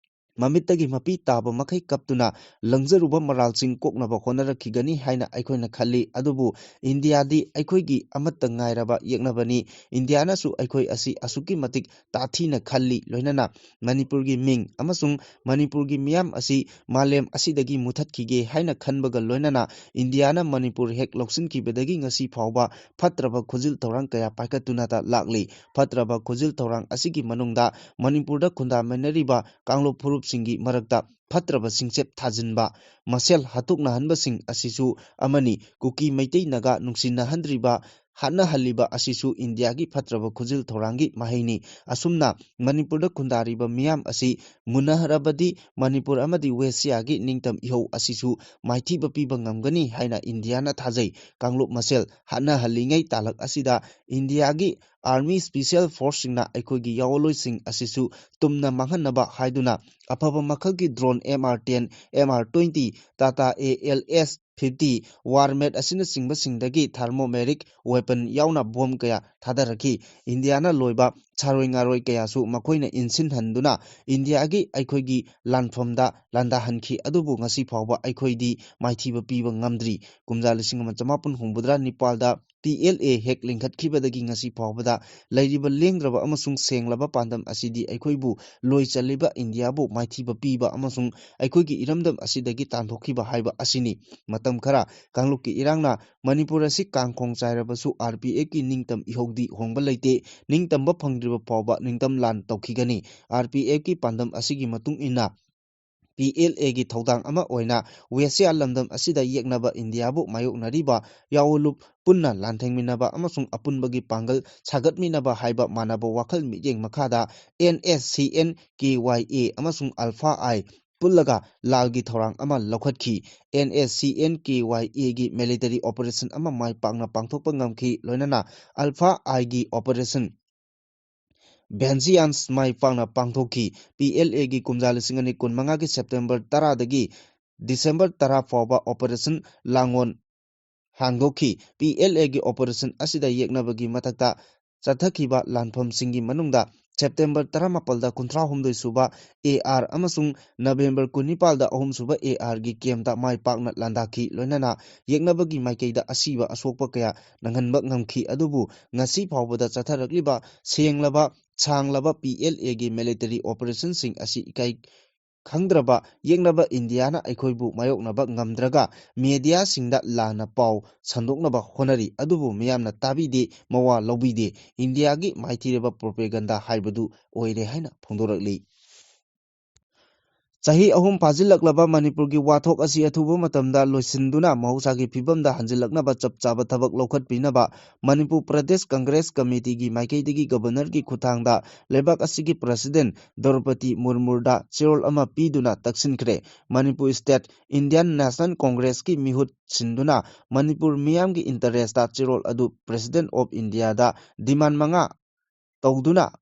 ꯃꯃꯤꯠꯇꯒꯤ ꯃꯄꯤ ꯇꯥꯕ ꯃꯈꯩ ꯀꯞꯇꯨꯅ ꯂꯪꯖꯔꯨꯕ ꯃꯔꯥꯜꯁꯤꯡ ꯀꯣꯛꯅꯕ ꯍꯣꯠꯅꯔꯛꯈꯤꯒꯅꯤ ꯍꯥꯏꯅ ꯑꯩꯈꯣꯏꯅ ꯈꯜꯂꯤ꯫ ꯑꯗꯨꯕꯨ ꯏꯟꯗꯤꯌꯥꯗꯤ ꯑꯩꯈꯣꯏꯒꯤ ꯑꯃꯠꯇ ꯉꯥꯏꯔꯕ ꯌꯦꯛꯅꯕꯅꯤ꯫ ꯏꯟꯗꯤꯌꯥꯅꯁꯨ ꯑꯩꯈꯣꯏ ꯑꯁꯤ ꯑꯁꯨꯛꯀꯤ ꯃꯇꯤꯛ ꯇꯥꯊꯤꯅ ꯈꯜꯂꯤ꯫ ꯂꯣꯏꯅꯅ ꯃꯅꯤꯄꯨꯔꯒꯤ ꯃꯤꯡ ꯑꯃꯁꯨꯡ ꯃꯅꯤꯄꯨꯔꯒꯤ ꯃꯤꯌꯥꯝ ꯑꯁꯤ ꯃꯥꯂꯦꯝ ꯑꯁꯤꯗꯒꯤ ꯃꯨꯊꯠꯈꯤꯒꯦ ꯍꯥꯏꯅ ꯈꯟꯕꯒ ꯂꯣꯏꯅꯅ ꯏꯟꯗꯤꯌꯥꯅ ꯃꯅꯤꯄꯨꯔ ꯍꯦꯛ ꯂꯧꯁꯤꯟꯈꯤꯕꯗꯒꯤ ꯉꯁꯤ ꯐꯥꯎꯕ ꯐꯠꯇ꯭ꯔꯕ ꯈꯨꯖꯤꯜ ꯊꯧꯔꯥꯡ ꯀꯌꯥ ꯄꯥꯏꯈꯠꯇꯨꯅꯇ ꯂꯥꯛꯂꯤ꯫ ꯐꯠꯇ꯭ꯔꯕ ꯈꯨꯖꯤꯜ ꯊꯧꯔꯥꯡ ꯑꯁꯤꯒꯤ ꯃꯅꯨꯡꯗ ꯃꯅꯤꯄꯨꯔꯗ ꯈꯨꯟꯗꯥꯃꯤꯟꯅꯔꯤꯕ ꯀꯥꯡꯂꯨꯞ ꯐꯨꯔꯨꯞꯁꯤꯡꯒꯤ ꯃꯔꯛꯇ ꯐꯠꯇ꯭ꯔꯕ ꯁꯤꯡꯆꯦꯞ ꯊꯥꯖꯤꯟꯕ, ꯃꯁꯦꯜ ꯍꯥꯠꯇꯣꯛꯅꯍꯟꯕꯁꯤꯡ ꯑꯁꯤꯁꯨ ꯑꯃꯅꯤ꯫ ꯀꯨꯀꯤ, ꯃꯩꯇꯩ, ꯅꯥꯒꯥ ꯅꯨꯡꯁꯤꯅꯍꯟꯗ꯭ꯔꯤꯕ, ꯍꯥꯠꯅꯍꯜꯂꯤꯕ ꯑꯁꯤꯁꯨ ꯏꯟꯗꯤꯌꯥꯒꯤ ꯐꯠꯇ꯭ꯔꯕ ꯈꯨꯖꯤꯜ ꯊꯧꯔꯥꯡꯒꯤ ꯃꯍꯩꯅꯤ꯫ ꯑꯁꯨꯝꯅ ꯃꯅꯤꯄꯨꯔꯗ ꯈꯨꯟꯗꯥꯔꯤꯕ ꯃꯤꯌꯥꯝ ꯑꯁꯤ ꯃꯨꯟꯅꯔꯕꯗꯤ ꯃꯅꯤꯄꯨꯔ ꯑꯃꯗꯤ ꯋꯦꯁꯤꯌꯥꯒꯤ ꯅꯤꯡꯇꯝ ꯏꯍꯧ ꯑꯁꯤꯁꯨ ꯃꯥꯏꯊꯤꯕ ꯄꯤꯕ ꯉꯝꯒꯅꯤ ꯍꯥꯏꯅ ꯏꯟꯗꯤꯌꯥꯅ ꯊꯥꯖꯩ꯫ ꯀꯥꯡꯂꯨꯞ ꯃꯁꯦꯜ ꯍꯥꯠꯅꯍꯜꯂꯤꯉꯩ ꯇꯥꯂꯛ ꯑꯁꯤꯗ ꯏꯟꯗꯤꯌꯥꯒꯤ ꯑꯥꯔꯃꯤ ꯁ꯭ꯄꯤꯁꯦꯜ ꯐꯣꯔꯁꯁꯤꯡꯅ ꯑꯩꯈꯣꯏꯒꯤ ꯌꯥꯑꯣꯟꯂꯣꯏꯁꯤꯡ ꯑꯁꯤꯁꯨ ꯇꯨꯝꯅ ꯃꯥꯡꯍꯟꯅꯕ ꯍꯥꯏꯗꯨꯅ ꯑꯐꯕ ꯃꯈꯜꯒꯤ drone M R ten, M R twenty, Tata A L S fifty, Warmate ꯑꯁꯤꯅꯆꯤꯡꯕꯁꯤꯡꯗꯒꯤ ꯊꯥꯔꯃꯣꯃꯦꯔꯤꯛ ꯋꯦꯄꯟ ꯌꯥꯎꯅ ꯕꯣꯝ ꯀꯌꯥ ꯊꯥꯗꯔꯛꯈꯤ꯫ ꯏꯟꯗꯤꯌꯥꯅ ꯂꯣꯏꯕ ꯁꯥꯔꯣꯏ ꯉꯥꯔꯣꯏ ꯀꯌꯥꯁꯨ ꯃꯈꯣꯏꯅ ꯏꯟꯁꯤꯟꯍꯟꯗꯨꯅ ꯏꯟꯗꯤꯌꯥꯒꯤ ꯑꯩꯈꯣꯏꯒꯤ ꯂꯥꯟꯐꯝꯗ ꯂꯥꯟꯗꯥꯍꯟꯈꯤ꯫ ꯑꯗꯨꯕꯨ ꯉꯁꯤ ꯐꯥꯎꯕ ꯑꯩꯈꯣꯏꯗꯤ ꯃꯥꯏꯊꯤꯕ ꯄꯤꯕ ꯉꯝꯗ꯭ꯔꯤ꯫ ꯀꯨꯝꯖꯥ ꯂꯤꯁꯤꯡ ꯑꯃ ꯆꯃꯥꯄꯟ ꯍꯨꯝꯐꯨꯇꯔꯥ ꯅꯤꯄꯥꯜꯗ ꯄꯤ ꯑꯦꯜ ꯑꯦ ꯍꯦꯛ ꯂꯤꯡꯈꯠꯈꯤꯕꯗꯒꯤ ꯉꯁꯤ ꯐꯥꯎꯕꯗ ꯂꯩꯔꯤꯕ ꯂꯦꯡꯗ꯭ꯔꯕ ꯑꯃꯁꯨꯡ ꯁꯦꯡꯂꯕ ꯄꯥꯟꯗꯝ ꯑꯁꯤꯗꯤ ꯑꯩꯈꯣꯏꯕꯨ ꯂꯣꯏ ꯆꯜꯂꯤꯕ ꯏꯟꯗꯤꯌꯥꯕꯨ ꯃꯥꯏꯊꯤꯕ ꯄꯤꯕ ꯑꯃꯁꯨꯡ ꯑꯩꯈꯣꯏꯒꯤ ꯏꯔꯝꯗꯝ ꯑꯁꯤꯗꯒꯤ ꯇꯥꯟꯊꯣꯛꯈꯤꯕ ꯍꯥꯏꯕ ꯑꯁꯤꯅꯤ꯫ ꯃꯇꯝ ꯈꯔ ꯀꯥꯡꯂꯨꯞꯀꯤ ꯏꯔꯥꯡꯅ ꯃꯅꯤꯄꯨꯔ ꯑꯁꯤ ꯀꯥꯡꯈꯣꯡ ꯆꯥꯏꯔꯕꯁꯨ ꯑꯥꯔ ꯄꯤ ꯑꯦꯐꯀꯤ ꯅꯤꯡꯇꯝ ꯏꯍꯧꯗꯤ ꯍꯣꯡꯕ ꯂꯩꯇꯦ꯫ ꯅꯤꯡꯇꯝꯕ ꯐꯪꯗ꯭ꯔꯤꯕ ꯐꯥꯎꯕ ꯅꯤꯡꯇꯝ ꯂꯥꯟ ꯇꯧꯈꯤꯒꯅꯤ꯫ ꯑꯥꯔ ꯄꯤ ꯑꯦꯐꯀꯤ ꯄꯥꯟꯗꯝ ꯑꯁꯤꯒꯤ ꯃꯇꯨꯡ ꯏꯟꯅ ꯄꯤ ꯑꯦꯜ ꯑꯦꯒꯤ ꯊꯧꯗꯥꯡ ꯑꯃ ꯑꯣꯏꯅ ꯋꯦꯁꯤꯌꯥ ꯂꯝꯗꯝ ꯑꯁꯤꯗ ꯌꯦꯛꯅꯕ ꯏꯟꯗꯤꯌꯥꯕꯨ ꯃꯥꯌꯣꯛꯅꯔꯤꯕ ꯌꯥꯑꯣꯂꯨꯞ ꯄꯨꯟꯅ ꯂꯥꯟꯊꯦꯡꯃꯤꯟꯅꯕ ꯑꯃꯁꯨꯡ ꯑꯄꯨꯟꯕꯒꯤ ꯄꯥꯡꯒꯜ ꯁꯥꯒꯠꯃꯤꯟꯅꯕ ꯍꯥꯏꯕ ꯃꯥꯟꯅꯕ ꯋꯥꯈꯜ ꯃꯤꯠꯌꯦꯡ ꯃꯈꯥꯗ and S C and, K Y ꯑꯦ ꯑꯃꯁꯨꯡ ꯑꯜꯐꯥ ꯑꯥꯏ ꯄꯨꯜꯂꯒ ꯂꯥꯜꯒꯤ ꯊꯧꯔꯥꯡ ꯑꯃ ꯂꯧꯈꯠꯈꯤ꯫ NSCN-KYA-ꯒꯤ military operation ꯑꯃ ꯃꯥꯏ ꯄꯥꯛꯅ ꯄꯥꯡꯊꯣꯛꯄ ꯉꯝꯈꯤ, ꯂꯣꯏꯅꯅ Alpha Eye-ꯒꯤ operation Vengeance ꯃꯥꯏ ꯄꯥꯛꯅ ꯄꯥꯡꯊꯣꯛꯈꯤ꯫ PLA-ꯒꯤ ꯀꯨꯝꯖꯥ ꯂꯤꯁꯤꯡ ꯑꯅꯤ ꯀꯨꯟꯃꯉꯥꯒꯤ September ꯇꯔꯥꯗꯒꯤ December ꯇꯔꯥ ꯐꯥꯎꯕ operation ꯂꯥꯡꯒꯣꯜ ꯍꯥꯡꯗꯣꯛꯈꯤ꯫ PLA-ꯒꯤ operation ꯑꯁꯤꯗ ꯌꯦꯛꯅꯕꯒꯤ ꯃꯊꯛꯇ ꯆꯠꯊꯈꯤꯕ ꯂꯥꯟꯐꯝꯁꯤꯡꯒꯤ ꯃꯅꯨꯡꯗ September ꯇꯔꯥꯃꯥꯄꯜꯗ ꯀꯨꯟꯊ꯭ꯔꯥꯍꯨꯝꯗꯣꯏ ꯁꯨꯕ AR ꯑꯃꯁꯨꯡ November ꯀꯨꯟꯅꯤꯄꯥꯜꯗ ꯑꯍꯨꯝꯁꯨꯕ AR-ꯒꯤ camp-ꯇ ꯃꯥꯏ ꯄꯥꯛꯅ ꯂꯥꯟꯗꯥꯈꯤ, ꯂꯣꯏꯅꯅ ꯌꯦꯛꯅꯕꯒꯤ ꯃꯥꯏꯀꯩꯗ ꯑꯁꯤꯕ ꯑꯁꯣꯛꯄ ꯀꯌꯥ ꯅꯪꯍꯟꯕ ꯉꯝꯈꯤ꯫ ꯑꯗꯨꯕꯨ ꯉꯁꯤ ꯐꯥꯎꯕꯗ ꯆꯠꯊꯔꯛꯂꯤꯕ ꯁꯦꯡꯂꯕ, ꯁꯥꯡꯂꯕ PLA-ꯒꯤ military operation-ꯁꯤꯡ ꯑꯁꯤ ꯏꯀꯥꯏ ꯈꯪꯗ꯭ꯔꯕ ꯌꯦꯛꯅꯕ ꯏꯟꯗꯤꯌꯥꯅ ꯑꯩꯈꯣꯏꯕꯨ ꯃꯥꯌꯣꯛꯅꯕ ꯉꯝꯗ꯭ꯔꯒ media-ꯁꯤꯡꯗ ꯂꯥꯟꯅ ꯄꯥꯎ ꯁꯟꯗꯣꯛꯅꯕ ꯍꯣꯠꯅꯔꯤ, ꯑꯗꯨꯕꯨ ꯃꯤꯌꯥꯝꯅ ꯇꯥꯕꯤꯗꯦ, ꯃꯋꯥ ꯂꯧꯕꯤꯗꯦ꯫ ꯏꯟꯗꯤꯌꯥꯒꯤ ꯃꯥꯏꯊꯤꯔꯕ propaganda ꯍꯥꯏꯕꯗꯨ ꯑꯣꯏꯔꯦ ꯍꯥꯏꯅ ꯐꯣꯡꯗꯣꯔꯛꯂꯤ꯫ ꯆꯍꯤ ꯑꯍꯨꯝ ꯐꯥꯖꯤꯜꯂꯛꯂꯕ ꯃꯅꯤꯄꯨꯔꯒꯤ ꯋꯥꯊꯣꯛ ꯑꯁꯤ ꯑꯊꯨꯕ ꯃꯇꯝꯗ ꯂꯣꯏꯁꯤꯟꯗꯨꯅ ꯃꯍꯧꯁꯥꯒꯤ ꯐꯤꯕꯝꯗ ꯍꯟꯖꯤꯜꯂꯛꯅꯕ ꯆꯞ ꯆꯥꯕ ꯊꯕꯛ ꯂꯧꯈꯠꯄꯤꯅꯕ ꯃꯅꯤꯄꯨꯔ ꯄ꯭ꯔꯗꯦꯁ ꯀꯪꯒ꯭ꯔꯦꯁ ꯀꯃꯤꯇꯤꯒꯤ ꯃꯥꯏꯀꯩꯗꯒꯤ ꯒꯕꯔꯅꯔꯒꯤ ꯈꯨꯠꯊꯥꯡꯗ ꯂꯩꯕꯥꯛ ꯑꯁꯤꯒꯤ president ꯗ꯭ꯔꯧꯄꯗꯤ ꯃꯨꯔꯃꯨꯗ ꯆꯦꯔꯣꯜ ꯑꯃ ꯄꯤꯗꯨꯅ ꯇꯛꯁꯤꯟꯈ꯭ꯔꯦ꯫ ꯃꯅꯤꯄꯨꯔ state Indian National Congress-ꯀꯤ ꯃꯤꯍꯨꯠ ꯁꯤꯟꯗꯨꯅ ꯃꯅꯤꯄꯨꯔ ꯃꯤꯌꯥꯝꯒꯤ interest-ꯇ ꯆꯦꯔꯣꯜ ꯑꯗꯨ President of India-ꯗ demand ꯃꯉꯥ ꯇꯧꯗꯨꯅ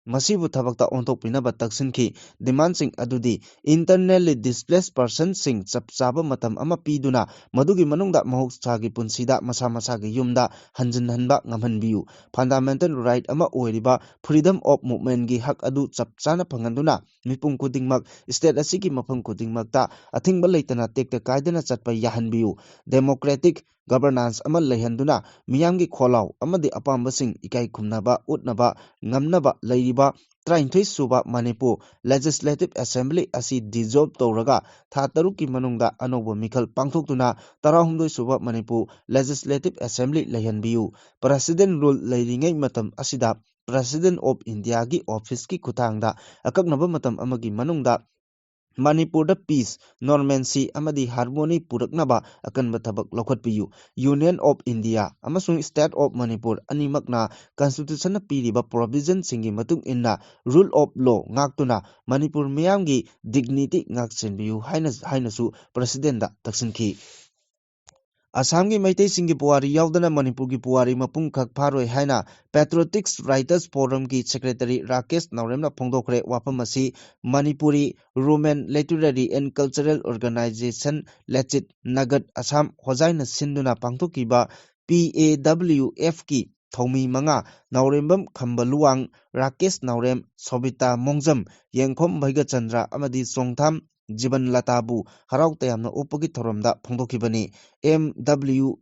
ꯃꯁꯤꯕꯨ ꯊꯕꯛꯇ ꯑꯣꯟꯊꯣꯛꯄꯤꯅꯕ ꯇꯛꯁꯤꯟꯈꯤ꯫ Demand-ꯁꯤꯡ ꯑꯗꯨꯗꯤ internally displaced person-ꯁꯤꯡ ꯆꯞ ꯆꯥꯕ ꯃꯇꯝ ꯑꯃ ꯄꯤꯗꯨꯅ ꯃꯗꯨꯒꯤ ꯃꯅꯨꯡꯗ ꯃꯍꯧꯁꯥꯒꯤ ꯄꯨꯟꯁꯤꯗ ꯃꯁꯥ ꯃꯁꯥꯒꯤ ꯌꯨꯝꯗ ꯍꯟꯖꯤꯟꯍꯟꯕ ꯉꯝꯍꯟꯕꯤꯌꯨ, fundamental right ꯑꯃ ꯑꯣꯏꯔꯤꯕ freedom of movement-ꯒꯤ ꯍꯛ ꯑꯗꯨ ꯆꯞ ꯆꯥꯅ ꯐꯪꯍꯟꯗꯨꯅ ꯃꯤꯄꯨꯝ ꯈꯨꯗꯤꯡꯃꯛ state ꯑꯁꯤꯒꯤ ꯃꯐꯝ ꯈꯨꯗꯤꯡꯃꯛꯇ ꯑꯊꯤꯡꯕ ꯂꯩꯇꯅ ꯇꯦꯛꯇ ꯀꯥꯏꯗꯅ ꯆꯠꯄ ꯌꯥꯍꯟꯕꯤꯌꯨ꯫ Democratic governance ꯑꯃ ꯂꯩꯍꯟꯗꯨꯅ ꯃꯤꯌꯥꯝꯒꯤ ꯈꯣꯜꯂꯥꯎ ꯑꯃꯗꯤ ꯑꯄꯥꯝꯕꯁꯤꯡ ꯏꯀꯥꯏ ꯈꯨꯝꯅꯕ ꯎꯠꯅꯕ ꯉꯝꯅꯕ ꯂꯩꯔꯤꯕ ꯇꯔꯥꯅꯤꯊꯣꯏ ꯁꯨꯕ ꯃꯅꯤꯄꯨꯔ Legislative Assembly ꯑꯁꯤ dissolve ꯇꯧꯔꯒ ꯊꯥ ꯇꯔꯨꯛꯀꯤ ꯃꯅꯨꯡꯗ ꯑꯅꯧꯕ ꯃꯤꯈꯜ ꯄꯥꯡꯊꯣꯛꯇꯨꯅ ꯇꯔꯥꯍꯨꯝꯗꯣꯏ ꯁꯨꯕ Manipur Legislative Assembly ꯂꯩꯍꯟꯕꯤꯌꯨ꯫ President rule ꯂꯩꯔꯤꯉꯩ ꯃꯇꯝ ꯑꯁꯤꯗ President of India-ꯒꯤ office-ꯀꯤ ꯈꯨꯠꯊꯥꯡꯗ ꯑꯀꯛꯅꯕ ꯃꯇꯝ ꯑꯃꯒꯤ ꯃꯅꯨꯡꯗ ꯃꯅꯤꯄꯨꯔꯗ peace, normalcy ꯑꯃꯗꯤ harmony ꯄꯨꯔꯛꯅꯕ ꯑꯀꯟꯕ ꯊꯕꯛ ꯂꯧꯈꯠꯄꯤꯌꯨ꯫ Union of India ꯑꯃꯁꯨꯡ State of Manipur ꯑꯅꯤꯃꯛꯅ Constitutionꯅ ꯄꯤꯔꯤꯕ provisionꯁꯤꯡꯒꯤ ꯃꯇꯨꯡ ꯏꯟꯅ rule of law ꯉꯥꯛꯇꯨꯅ ꯃꯅꯤꯄꯨꯔ ꯃꯤꯌꯥꯝꯒꯤ dignity ꯉꯥꯛ-ꯁꯦꯟꯕꯤꯌꯨ ꯍꯥꯏꯅ, ꯍꯥꯏꯅꯁꯨ Presidentꯇ ꯇꯛꯁꯤꯟꯈꯤ꯫ ꯑꯁꯥꯝꯒꯤ ꯃꯩꯇꯩꯁꯤꯡꯒꯤ ꯄꯨꯋꯥꯔꯤ ꯌꯥꯎꯗꯅ ꯃꯅꯤꯄꯨꯔꯒꯤ ꯄꯨꯋꯥꯔꯤ ꯃꯄꯨꯡ ꯈꯛ ꯐꯥꯔꯣꯏ ꯍꯥꯏꯅ Patriotic Writers Forumꯒꯤ Secretary ꯔꯥꯀꯦꯁ ꯅꯥꯎꯔꯦꯝꯅ ꯐꯣꯡꯗꯣꯛꯈ꯭ꯔꯦ꯫ ꯋꯥꯐꯝ ꯑꯁꯤ Manipuri Roman Literary and Cultural Organization, Lachit Nagar, Assam ꯍꯣꯖꯥꯏꯅ ꯁꯤꯟꯗꯨꯅ ꯄꯥꯡꯊꯣꯛꯈꯤꯕ P A W Fꯀꯤ ꯊꯧꯃꯤ ꯃꯉꯥ, ꯅꯥꯎꯔꯦꯝꯕꯝ ꯈꯝꯕ ꯂꯨꯋꯥꯡ, ꯔꯥꯀꯦꯁ ꯅꯥꯎꯔꯦꯝ, ꯁꯣꯕꯤꯇꯥ ꯃꯣꯡꯖꯝ, ꯌꯦꯡꯈꯣꯝ ꯚꯩꯒꯆꯟꯗ꯭ꯔ ꯑꯃꯗꯤ ꯆꯣꯡꯊꯥꯝ ꯖꯤꯕꯟ ꯂꯇꯥꯕꯨ ꯍꯔꯥꯎ ꯇꯌꯥꯝꯅ ꯑꯣꯛꯄꯒꯤ ꯊꯧꯔꯝꯗ ꯐꯣꯡꯗꯣꯛꯈꯤꯕꯅꯤ꯫ M W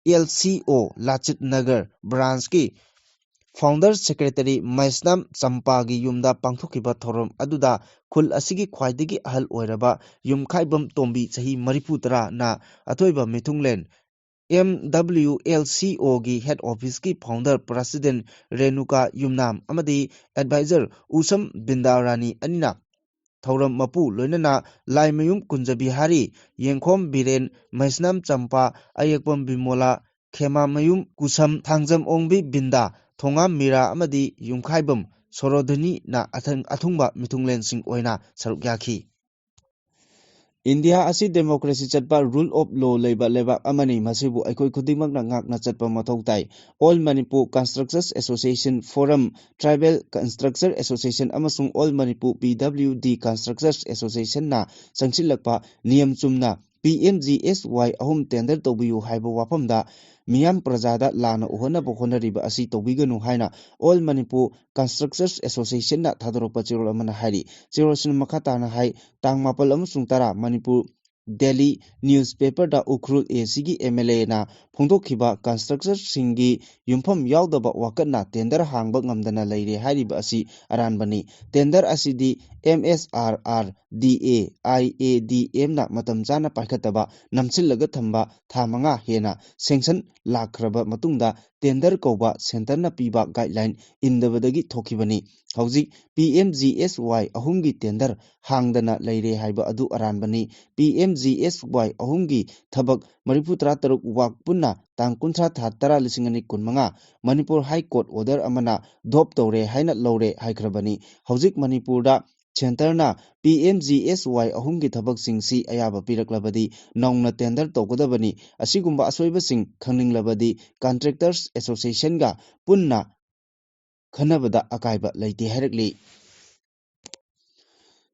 L C O ꯂꯥꯆꯤꯠ Nagar branchꯀꯤ founder secretary ꯃꯩꯁꯅꯥꯝ ꯆꯝꯄꯥꯒꯤ ꯌꯨꯝꯗ ꯄꯥꯡꯊꯣꯛꯈꯤꯕ ꯊꯧꯔꯝ ꯑꯗꯨꯗ ꯈꯨꯜ ꯑꯁꯤꯒꯤ ꯈ꯭ꯋꯥꯏꯗꯒꯤ ꯑꯍꯜ ꯑꯣꯏꯔꯕ ꯌꯨꯝꯈꯥꯏꯕꯝ ꯇꯣꯝꯕꯤ, ꯆꯍꯤ ꯃꯔꯤꯐꯨ ꯇꯔꯥꯅ ꯑꯊꯣꯏꯕ ꯃꯤꯊꯨꯡꯂꯦꯟ M W L C Oꯒꯤ head officeꯀꯤ founder president Renuka ꯌꯨꯝꯅꯥꯝ ꯑꯃꯗꯤ advisor ꯎꯁꯝ ꯕꯤꯟꯗꯥ ꯔꯥꯅꯤ ꯑꯅꯤꯅ ꯊꯧꯔꯝ ꯃꯄꯨ ꯂꯣꯏꯅꯅ ꯂꯥꯏꯃꯌꯨꯝ ꯀꯨꯟꯖꯕꯤꯍꯥꯔꯤ, ꯌꯦꯡꯈꯣꯝ ꯕꯤꯔꯦꯟ, ꯃꯩꯁꯅꯥꯝ ꯆꯝꯄꯥ, ꯑꯌꯦꯛꯄꯝ ꯕꯤꯃꯣꯂꯥ, ꯈꯦꯃꯥꯃꯌꯨꯝ ꯀꯨꯁꯝ, ꯊꯥꯡꯖꯝ ꯑꯣꯡꯕꯤ ꯕꯤꯟꯗꯥ, ꯊꯣꯉꯥꯝ ꯃꯤꯔꯥ ꯑꯃꯗꯤ ꯌꯨꯝꯈꯥꯏꯕꯝ ꯁꯣꯔꯣꯙꯅꯤꯅ ꯑꯊꯪ-, ꯑꯊꯨꯡꯕ ꯃꯤꯊꯨꯡꯂꯦꯟꯁꯤꯡ ꯑꯣꯏꯅ ꯁꯔꯨꯛ ꯌꯥꯈꯤ꯫ ꯏꯟꯗꯤꯌꯥ ꯑꯁꯤ democracy ꯆꯠꯄ, rule of law ꯂꯩꯕ ꯂꯩꯕꯥꯛ ꯑꯃꯅꯤ꯫ ꯃꯁꯤꯕꯨ ꯑꯩꯈꯣꯏ ꯈꯨꯗꯤꯡꯃꯛꯅ ꯉꯥꯛꯅ ꯆꯠꯄ ꯃꯊꯧ ꯇꯥꯏ꯫ All Manipur Constructors Association, Forum, Tribal Constructor Association ꯑꯃꯁꯨꯡ All Manipur P W D Constructors Associationꯅ ꯆꯪꯁꯤꯜꯂꯛꯄ ꯅꯤꯌꯝ ꯆꯨꯝꯅ P M G S Y ꯑꯍꯨꯝ tender ꯇꯧꯕꯤꯌꯨ ꯍꯥꯏꯕ ꯋꯥꯐꯝꯗ ꯃꯤꯌꯥꯝ ꯄ꯭ꯔꯖꯥꯗ ꯂꯥꯟꯅ ꯎꯍꯟꯅꯕ ꯍꯣꯠꯅꯔꯤꯕ ꯑꯁꯤ ꯇꯧꯕꯤꯒꯅꯨ ꯍꯥꯏꯅ All Manipur Constructors Associationꯅ ꯊꯥꯗꯣꯔꯛꯄ ꯆꯦꯔꯣꯜ ꯑꯃꯅ ꯍꯥꯏꯔꯤ꯫ ꯆꯦꯔꯣꯜꯁꯤꯅ ꯃꯈꯥ ꯇꯥꯅ ꯍꯥꯏ, ꯇꯥꯡ ꯃꯥꯄꯜ ꯑꯃꯁꯨꯡ ꯇꯔꯥ Manipur Daily Newspaperꯗ Ukhrul A Cꯒꯤ M L Aꯅ ꯐꯣꯡꯗꯣꯛꯈꯤꯕ constructorꯁꯤꯡꯒꯤ ꯌꯨꯝꯐꯝ ꯌꯥꯎꯗꯕ ꯋꯥꯀꯠꯅ tender ꯍꯥꯡꯕ ꯉꯝꯗꯅ ꯂꯩꯔꯦ ꯍꯥꯏꯔꯤꯕ ꯑꯁꯤ ꯑꯔꯥꯟꯕꯅꯤ꯫ Tender ꯑꯁꯤꯗꯤ M S R R D A, I A D Mꯅ ꯃꯇꯝ ꯆꯥꯅ ꯄꯥꯏꯈꯠꯇꯕ, ꯅꯝꯁꯤꯜꯂꯒ ꯊꯝꯕ, ꯊꯥ ꯃꯉꯥ ꯍꯦꯟꯅ sanction ꯂꯥꯛꯈ꯭ꯔꯕ ꯃꯇꯨꯡꯗ tender ꯀꯧꯕ centreꯅ ꯄꯤꯕ guideline ꯏꯟꯗꯕꯗꯒꯤ ꯊꯣꯛꯈꯤꯕꯅꯤ꯫ ꯍꯧꯖꯤꯛ P M G S Y ꯑꯍꯨꯝꯒꯤ tender ꯍꯥꯡꯗꯅ ꯂꯩꯔꯦ ꯍꯥꯏꯕ ꯑꯗꯨ ꯑꯔꯥꯟꯕꯅꯤ꯫ P M G S Y ꯑꯍꯨꯝꯒꯤ ꯊꯕꯛ ꯃꯔꯤꯐꯨ ꯇꯔꯥ ꯇꯔꯨꯛ ꯋꯥꯛ ꯄꯨꯟꯅ ꯇꯥꯡ ꯀꯨꯟꯊ꯭ꯔꯥ ꯊꯥ ꯇꯔꯥ ꯂꯤꯁꯤꯡ ꯑꯅꯤ ꯀꯨꯟꯃꯉꯥ ꯃꯅꯤꯄꯨꯔ High Court order ꯑꯃꯅ ꯗꯣꯞ ꯇꯧꯔꯦ ꯍꯥꯏꯅ ꯂꯧꯔꯦ ꯍꯥꯏꯈ꯭ꯔꯕꯅꯤ꯫ ꯍꯧꯖꯤꯛ ꯃꯅꯤꯄꯨꯔꯗ centreꯅ P M G S Y ꯑꯍꯨꯝꯒꯤ ꯊꯕꯛꯁꯤꯡꯁꯤ ꯑꯌꯥꯕ ꯄꯤꯔꯛꯂꯕꯗꯤ ꯅꯧꯅ tender ꯇꯧꯒꯗꯕꯅꯤ꯫ ꯑꯁꯤꯒꯨꯝꯕ ꯑꯁꯣꯏꯕꯁꯤꯡ ꯈꯪꯅꯤꯡꯂꯕꯗꯤ Contractors Associationꯒ ꯄꯨꯟꯅ ꯈꯟꯅꯕꯗ ꯑꯀꯥꯏꯕ ꯂꯩꯇꯦ ꯍꯥꯏꯔꯛꯂꯤ꯫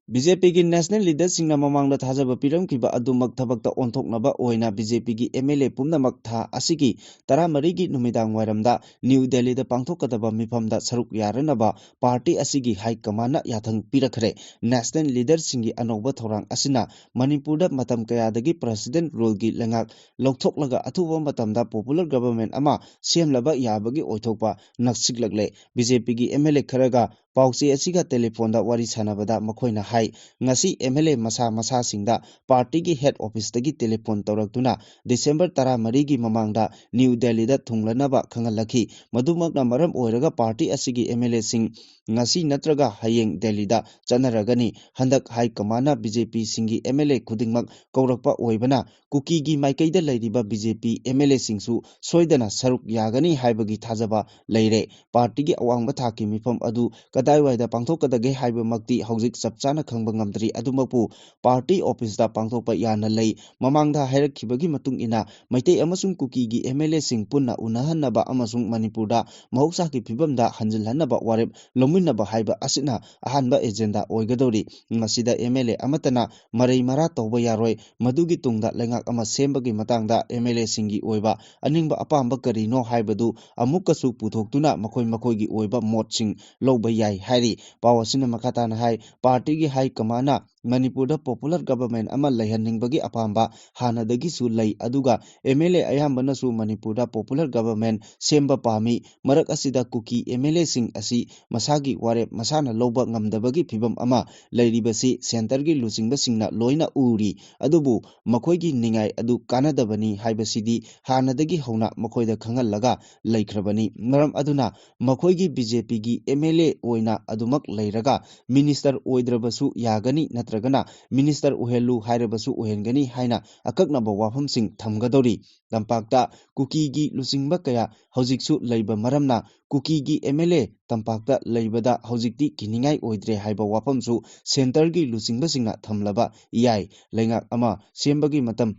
B J Pꯒꯤ national leaderꯁꯤꯡꯅ ꯃꯃꯥꯡꯗ ꯊꯥꯖꯕ ꯄꯤꯔꯝꯈꯤꯕ ꯑꯗꯨꯃꯛ ꯊꯕꯛꯇ ꯑꯣꯟꯊꯣꯛꯅꯕ ꯑꯣꯏꯅ B J Pꯒꯤ M L A ꯄꯨꯝꯅꯃꯛ ꯊꯥ ꯑꯁꯤꯒꯤ ꯇꯔꯥꯃꯔꯤꯒꯤ ꯅꯨꯃꯤꯗꯥꯡ ꯋꯥꯏꯔꯝꯗ New Delhiꯗ ꯄꯥꯡꯊꯣꯛꯀꯗꯕ ꯃꯤꯐꯝꯗ ꯁꯔꯨꯛ ꯌꯥꯔꯅꯕ party ꯑꯁꯤꯒꯤ high commandꯅ ꯌꯥꯊꯪ ꯄꯤꯔꯛꯈ꯭ꯔꯦ꯫ National leaderꯁꯤꯡꯒꯤ ꯑꯅꯧꯕ ꯊꯧꯔꯥꯡ ꯑꯁꯤꯅ ꯃꯅꯤꯄꯨꯔꯗ ꯃꯇꯝ ꯀꯌꯥꯗꯒꯤ president ruleꯒꯤ ꯂꯩꯉꯥꯛ ꯂꯧꯊꯣꯛꯂꯒ ꯑꯊꯨꯕ ꯃꯇꯝꯗ popular government ꯑꯃ ꯁꯦꯝꯂꯕ ꯌꯥꯕꯒꯤ ꯑꯣꯏꯊꯣꯛꯄ ꯅꯛꯁꯤꯜꯂꯛꯂꯦ꯫ B J Pꯒꯤ M L A ꯈꯔꯒ ꯄꯥꯎꯆꯦ ꯑꯁꯤꯒ telephoneꯗ ꯋꯥꯔꯤ ꯁꯥꯟꯅꯕꯗ ꯃꯈꯣꯏꯅ ꯍꯥꯏ, ꯉꯁꯤ M L A ꯃꯁꯥ ꯃꯁꯥꯁꯤꯡꯗ partyꯒꯤ head officeꯇꯒꯤ telephone ꯇꯧꯔꯛꯇꯨꯅ December ꯇꯔꯥꯃꯔꯤꯒꯤ ꯃꯃꯥꯡꯗ New Delhiꯗ ꯊꯨꯡꯂꯅꯕ ꯈꯪꯍꯜꯂꯛꯈꯤ꯫ ꯃꯗꯨꯃꯛꯅ ꯃꯔꯝ ꯑꯣꯏꯔꯒ party ꯑꯁꯤꯒꯤ M L Aꯁꯤꯡ ꯉꯁꯤ ꯅꯠꯇ꯭ꯔꯒ ꯍꯌꯦꯡ ꯗꯦꯜꯂꯤꯗ ꯆꯠꯅꯔꯒꯅꯤ꯫ ꯍꯟꯗꯛ high commandꯅ B J Pꯁꯤꯡꯒꯤ M L A ꯈꯨꯗꯤꯡꯃꯛ ꯀꯧꯔꯛꯄ ꯑꯣꯏꯕꯅ ꯀꯨꯀꯤꯒꯤ ꯃꯥꯏꯀꯩꯗ ꯂꯩꯔꯤꯕ B J P M L Aꯁꯤꯡꯁꯨ ꯁꯣꯏꯗꯅ ꯁꯔꯨꯛ ꯌꯥꯒꯅꯤ ꯍꯥꯏꯕꯒꯤ ꯊꯥꯖꯕ ꯂꯩꯔꯦ꯫ Partyꯒꯤ ꯑꯋꯥꯡꯕ ꯊꯥꯛꯀꯤ ꯃꯤꯐꯝ ꯑꯗꯨ ꯀꯗꯥꯏꯋꯥꯏꯗ ꯄꯥꯡꯊꯣꯛꯀꯗꯒꯦ ꯍꯥꯏꯕꯃꯛꯇꯤ ꯍꯧꯖꯤꯛ ꯆꯞ ꯆꯥꯅ ꯈꯪꯕ ꯉꯝꯗ꯭ꯔꯤ꯫ ꯑꯗꯨꯃꯛꯄꯨ party officeꯇ ꯄꯥꯡꯊꯣꯛꯄ ꯌꯥꯅ ꯂꯩ꯫ ꯃꯃꯥꯡꯗ ꯍꯥꯏꯔꯛꯈꯤꯕꯒꯤ ꯃꯇꯨꯡ ꯏꯟꯅ ꯃꯩꯇꯩ ꯑꯃꯁꯨꯡ ꯀꯨꯀꯤꯒꯤ M L Aꯁꯤꯡ ꯄꯨꯟꯅ ꯎꯅꯍꯟꯅꯕ ꯑꯃꯁꯨꯡ ꯃꯅꯤꯄꯨꯔꯗ ꯃꯍꯧꯁꯥꯒꯤ ꯐꯤꯕꯝꯗ ꯍꯟꯖꯤꯜꯍꯟꯅꯕ ꯋꯥꯔꯦꯞ ꯂꯧꯃꯤꯟꯅꯕ ꯍꯥꯏꯕ ꯑꯁꯤꯅ ꯑꯍꯥꯟꯕ agenda ꯑꯣꯏꯒꯗꯧꯔꯤ꯫ ꯃꯁꯤꯗ M L A ꯑꯃꯠꯇꯅ ꯃꯔꯩ ꯃꯔꯥ ꯇꯧꯕ ꯌꯥꯔꯣꯏ꯫ ꯃꯗꯨꯒꯤ ꯇꯨꯡꯗ ꯂꯩꯉꯥꯛ ꯑꯃ ꯁꯦꯝꯕꯒꯤ ꯃꯇꯥꯡꯗ M L Aꯁꯤꯡꯒꯤ ꯑꯣꯏꯕ ꯑꯅꯤꯡꯕ ꯑꯄꯥꯝꯕ ꯀꯔꯤꯅꯣ ꯍꯥꯏꯕꯗꯨ ꯑꯃꯨꯛꯀꯁꯨ ꯄꯨꯊꯣꯛꯇꯨꯅ ꯃꯈꯣꯏ ꯃꯈꯣꯏꯒꯤ ꯑꯣꯏꯕ ꯃꯣꯠꯁꯤꯡ ꯂꯧꯕ ꯌꯥꯏ ꯍꯥꯏꯔꯤ꯫ ꯄꯥꯎ ꯑꯁꯤꯅ ꯃꯈꯥ ꯇꯥꯅ ꯍꯥꯏ, partyꯒꯤ high commandꯅ ꯃꯅꯤꯄꯨꯔꯗ popular government ꯑꯃ ꯂꯩꯍꯟꯅꯤꯡꯕꯒꯤ ꯑꯄꯥꯝꯕ ꯍꯥꯟꯅꯗꯒꯤꯁꯨ ꯂꯩ꯫ ꯑꯗꯨꯒ M L A ꯑꯌꯥꯝꯕꯅꯁꯨ ꯃꯅꯤꯄꯨꯔꯗ popular government ꯁꯦꯝꯕ ꯄꯥꯝꯃꯤ꯫ ꯃꯔꯛ ꯑꯁꯤꯗ ꯀꯨꯀꯤ M L A ꯁꯤꯡ ꯑꯁꯤ ꯃꯁꯥꯒꯤ ꯋꯥꯔꯦꯞ ꯃꯁꯥꯅ ꯂꯧꯕ ꯉꯝꯗꯕꯒꯤ ꯐꯤꯚꯝ ꯑꯃ ꯂꯩꯔꯤꯕꯁꯤ centreꯒꯤ ꯂꯨꯆꯤꯡꯕꯁꯤꯡꯅ ꯂꯣꯏꯅ ꯎꯔꯤ꯫ ꯑꯗꯨꯕꯨ ꯃꯈꯣꯏꯒꯤ ꯅꯤꯡꯉꯥꯏ ꯑꯗꯨ ꯀꯥꯟꯅꯗꯕꯅꯤ ꯍꯥꯏꯕꯁꯤꯗꯤ ꯍꯥꯟꯅꯗꯒꯤ ꯍꯧꯅ ꯃꯈꯣꯏꯗ ꯈꯪꯍꯜꯂꯒ ꯂꯩꯈ꯭ꯔꯕꯅꯤ꯫ ꯃꯔꯝ ꯑꯗꯨꯅ ꯃꯈꯣꯏꯒꯤ B J Pꯒꯤ M L A ꯑꯣꯏꯅ ꯑꯗꯨꯃꯛ ꯂꯩꯔꯒ minister ꯑꯣꯏꯗ꯭ꯔꯕꯁꯨ ꯌꯥꯒꯅꯤ, ꯅꯠꯇ꯭ꯔꯒꯅ minister ꯑꯣꯏꯍꯜꯂꯨ ꯍꯥꯏꯔꯕꯁꯨ ꯑꯣꯏꯍꯟꯒꯅꯤ ꯍꯥꯏꯅ ꯑꯀꯛꯅꯕ ꯋꯥꯐꯝꯁꯤꯡ ꯊꯝꯒꯗꯧꯔꯤ꯫ ꯇꯝꯄꯥꯛꯇ ꯀꯨꯀꯤꯒꯤ ꯂꯨꯆꯤꯡꯕ ꯀꯌꯥ ꯍꯧꯖꯤꯛꯁꯨ ꯂꯩꯕ ꯃꯔꯝꯅ ꯀꯨꯀꯤꯒꯤ M L A ꯇꯝꯄꯥꯛꯇ ꯂꯩꯕꯗ ꯍꯧꯖꯤꯛꯇꯤ ꯀꯤꯅꯤꯡꯉꯥꯏ ꯑꯣꯏꯗ꯭ꯔꯦ ꯍꯥꯏꯕ ꯋꯥꯐꯝꯁꯨ centreꯒꯤ ꯂꯨꯆꯤꯡꯕꯁꯤꯡꯅ ꯊꯝꯂꯕ ꯌꯥꯏ꯫ ꯂꯩꯉꯥꯛ ꯑꯃ ꯁꯦꯝꯕꯒꯤ ꯃꯇꯝ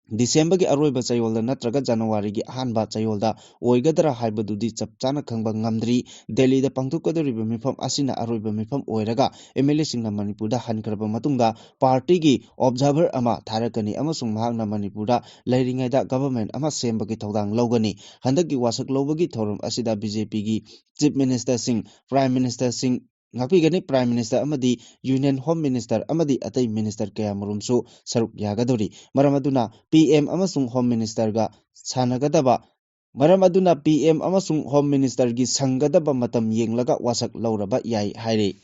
Decemberꯒꯤ ꯑꯔꯣꯏꯕ ꯆꯌꯣꯜꯗ ꯅꯠꯇ꯭ꯔꯒ Januaryꯒꯤ ꯑꯍꯥꯟꯕ ꯆꯌꯣꯜꯗ ꯑꯣꯏꯒꯗ꯭ꯔꯥ ꯍꯥꯏꯕꯗꯨꯗꯤ ꯆꯞ ꯆꯥꯅ ꯈꯪꯕ ꯉꯝꯗ꯭ꯔꯤ꯫ ꯗꯦꯜꯂꯤꯗ ꯄꯥꯡꯊꯣꯛꯀꯗꯧꯔꯤꯕ ꯃꯤꯐꯝ ꯑꯁꯤꯅ ꯑꯔꯣꯏꯕ ꯃꯤꯐꯝ ꯑꯣꯏꯔꯒ M L Aꯁꯤꯡꯅ ꯃꯅꯤꯄꯨꯔꯗ ꯍꯟꯈ꯭ꯔꯕ ꯃꯇꯨꯡꯗ partyꯒꯤ observer ꯑꯃ ꯊꯥꯔꯛꯀꯅꯤ ꯑꯃꯁꯨꯡ ꯃꯍꯥꯛꯅ ꯃꯅꯤꯄꯨꯔꯗ ꯂꯩꯔꯤꯉꯩꯗ government ꯑꯃ ꯁꯦꯝꯕꯒꯤ ꯊꯧꯗꯥꯡ ꯂꯧꯒꯅꯤ꯫ ꯍꯟꯗꯛꯀꯤ ꯋꯥꯁꯛ ꯂꯧꯕꯒꯤ ꯊꯧꯔꯝ ꯑꯁꯤꯗ B J Pꯒꯤ Chief Ministerꯁꯤꯡ, Prime Ministerꯁꯤꯡ, ꯉꯥꯛꯄꯤꯒꯅꯤ, Prime Minister ꯑꯃꯗꯤ Union Home Minister ꯑꯃꯗꯤ ꯑꯇꯩ minister ꯀꯌꯥꯃꯔꯨꯝꯁꯨ ꯁꯔꯨꯛ ꯌꯥꯒꯗꯧꯔꯤ꯫ ꯃꯔꯝ ꯑꯗꯨꯅ P M ꯑꯃꯁꯨꯡ Home Ministerꯒ ꯁꯥꯟꯅꯒꯗꯕ, ꯃꯔꯝ ꯑꯗꯨꯅ P M ꯑꯃꯁꯨꯡ Home Ministerꯒꯤ ꯁꯪꯒꯗꯕ ꯃꯇꯝ ꯌꯦꯡꯂꯒ ꯋꯥꯁꯛ ꯂꯧꯔꯕ ꯌꯥꯏ ꯍꯥꯏꯔꯤ꯫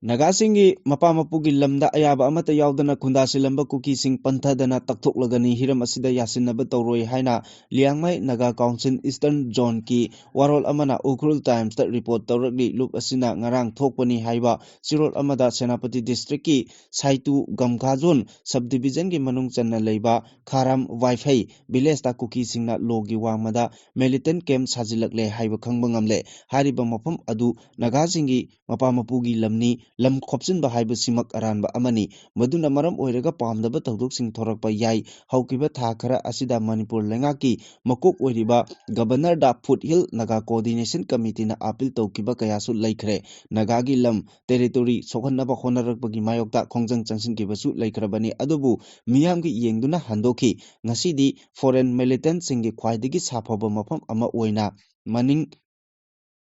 ꯅꯥꯒꯥꯁꯤꯡꯒꯤ ꯃꯄꯥ ꯃꯄꯨꯒꯤ ꯂꯝꯗ ꯑꯌꯥꯕ ꯑꯃꯠꯇ ꯌꯥꯎꯗꯅ ꯈꯨꯟꯗꯥ ꯁꯤꯜꯂꯝꯕ ꯀꯨꯀꯤꯁꯤꯡ ꯄꯟꯊꯗꯅ ꯇꯛꯊꯣꯛꯂꯒꯅꯤ꯫ ꯍꯤꯔꯝ ꯑꯁꯤꯗ ꯌꯥꯁꯤꯟꯅꯕ ꯇꯧꯔꯣꯏ ꯍꯥꯏꯅ ꯂꯤꯌꯥꯡꯃꯩ ꯅꯥꯒꯥ Council Eastern Zoneꯒꯤ ꯋꯥꯔꯣꯜ ꯑꯃꯅ ꯎꯈ꯭ꯔꯨꯜ Timesꯇ report ꯇꯧꯔꯛꯂꯤ꯫ ꯂꯨꯞ ꯑꯁꯤꯅ ꯉꯔꯥꯡ ꯊꯣꯛꯄꯅꯤ ꯍꯥꯏꯕ ꯆꯤꯔꯣꯜ ꯑꯃꯗ ꯁꯦꯅꯥꯄꯇꯤ districtꯀꯤ ꯁꯥꯏꯇꯨ ꯒꯝꯈꯥꯖꯣꯟ subdivisionꯒꯤ ꯃꯅꯨꯡ ꯆꯟꯅ ꯂꯩꯕ ꯈꯥꯔꯥꯝ ꯋꯥꯏꯐꯩ villageꯇ ꯀꯨꯀꯤꯁꯤꯡꯅ ꯂꯣꯒꯤ ꯋꯥꯡꯃꯗ militant camp ꯁꯥꯖꯤꯜꯂꯛꯂꯦ ꯍꯥꯏꯕ ꯈꯪꯕ ꯉꯝꯂꯦ꯫ ꯍꯥꯏꯔꯤꯕ ꯃꯐꯝ ꯑꯗꯨ ꯅꯥꯒꯥꯁꯤꯡꯒꯤ ꯃꯄꯥ ꯃꯄꯨꯒꯤ ꯂꯝꯅꯤ, ꯂꯝ ꯈꯣꯞꯆꯤꯟꯕ ꯍꯥꯏꯕꯁꯤꯃꯛ ꯑꯔꯥꯟꯕ ꯑꯃꯅꯤ꯫ ꯃꯗꯨꯅ ꯃꯔꯝ ꯑꯣꯏꯔꯒ ꯄꯥꯝꯗꯕ ꯊꯧꯗꯣꯛꯁꯤꯡ ꯊꯣꯔꯛꯄ ꯌꯥꯏ꯫ ꯍꯧꯈꯤꯕ ꯊꯥ ꯈꯔ ꯑꯁꯤꯗ ꯃꯅꯤꯄꯨꯔ ꯂꯩꯉꯥꯛꯀꯤ ꯃꯀꯣꯛ ꯑꯣꯏꯔꯤꯕ Governorꯗ Foothill Naga Coordination Committeeꯅ appeal ꯇꯧꯈꯤꯕ ꯀꯌꯥꯁꯨ ꯂꯩꯈ꯭ꯔꯦ꯫ ꯅꯥꯒꯥꯒꯤ ꯂꯝ, territory ꯁꯣꯛꯍꯟꯅꯕ ꯍꯣꯠꯅꯔꯛꯄꯒꯤ ꯃꯥꯌꯣꯛꯇ ꯈꯣꯡꯖꯪ ꯆꯪꯁꯤꯟꯈꯤꯕꯁꯨ ꯂꯩꯈ꯭ꯔꯕꯅꯤ꯫ ꯑꯗꯨꯕꯨ ꯃꯤꯌꯥꯝꯒꯤ ꯌꯦꯡꯗꯨꯅ ꯍꯟꯗꯣꯛꯈꯤ꯫ ꯉꯁꯤꯗꯤ foreign militantꯁꯤꯡꯒꯤ ꯈ꯭ꯋꯥꯏꯗꯒꯤ ꯁꯥꯐꯕ ꯃꯐꯝ ꯑꯃ ꯑꯣꯏꯅ ꯃꯅꯤꯡ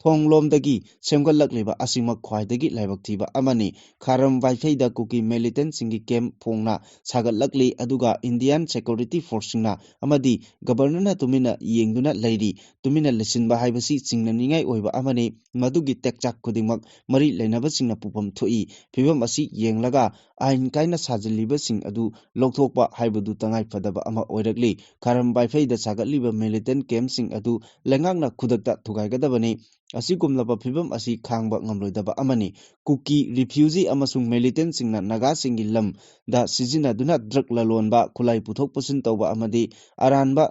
ꯊꯣꯡꯂꯣꯝꯗꯒꯤ ꯁꯦꯝꯒꯠꯂꯛꯂꯤꯕ ꯑꯁꯤꯃꯛ ꯈ꯭ꯋꯥꯏꯗꯒꯤ ꯂꯥꯏꯕꯛ ꯊꯤꯕ ꯑꯃꯅꯤ꯫ ꯈꯥꯔꯝ ꯋꯥꯏꯐꯩꯗ ꯀꯨꯀꯤ militantꯁꯤꯡꯒꯤ camp ꯐꯣꯡꯅ ꯁꯥꯒꯠꯂꯛꯂꯤ, ꯑꯗꯨꯒ Indian security forceꯁꯤꯡꯅ ꯑꯃꯗꯤ governorꯅ ꯇꯨꯃꯤꯟꯅ ꯌꯦꯡꯗꯨꯅ ꯂꯩꯔꯤ꯫ ꯇꯨꯃꯤꯟꯅ ꯂꯩꯁꯤꯟꯕ ꯍꯥꯏꯕꯁꯤ ꯆꯤꯡꯅꯅꯤꯡꯉꯥꯏ ꯑꯣꯏꯕ ꯑꯃꯅꯤ꯫ ꯃꯗꯨꯒꯤ ꯇꯦꯛꯆꯥꯛ ꯈꯨꯗꯤꯡꯃꯛ ꯃꯔꯤ ꯂꯩꯅꯕꯁꯤꯡꯅ ꯄꯨꯐꯝ ꯊꯣꯛꯏ꯫ ꯐꯤꯕꯝ ꯑꯁꯤ ꯌꯦꯡꯂꯒ ꯑꯥꯏꯟ ꯀꯥꯏꯅ ꯁꯥꯖꯤꯜꯂꯤꯕꯁꯤꯡ ꯑꯗꯨ ꯂꯧꯊꯣꯛꯄ ꯍꯥꯏꯕꯗꯨ ꯇꯉꯥꯏ ꯐꯗꯕ ꯑꯃ ꯑꯣꯏꯔꯛꯂꯤ꯫ ꯈꯥꯔꯝ ꯋꯥꯏꯐꯩꯗ ꯁꯥꯒꯠꯂꯤꯕ militant campꯁꯤꯡ ꯑꯗꯨ ꯂꯩꯉꯥꯛꯅ ꯈꯨꯗꯛꯇ ꯊꯨꯒꯥꯏꯒꯗꯕꯅꯤ꯫ ꯑꯁꯤꯒꯨꯝꯂꯕ ꯐꯤꯕꯝ ꯑꯁꯤ ꯈꯥꯡꯕ ꯉꯝꯂꯣꯏꯗꯕ ꯑꯃꯅꯤ꯫ ꯀꯨꯀꯤ refugee ꯑꯃꯁꯨꯡ militantꯁꯤꯡꯅ ꯅꯥꯒꯥꯁꯤꯡꯒꯤ ꯂꯝꯗ ꯁꯤꯖꯤꯟꯅꯗꯨꯅ drug ꯂꯂꯣꯟꯕ, ꯈꯨꯠꯂꯥꯏ ꯄꯨꯊꯣꯛ ꯄꯨꯁꯤꯟ ꯇꯧꯕ ꯑꯃꯗꯤ ꯑꯔꯥꯟꯕ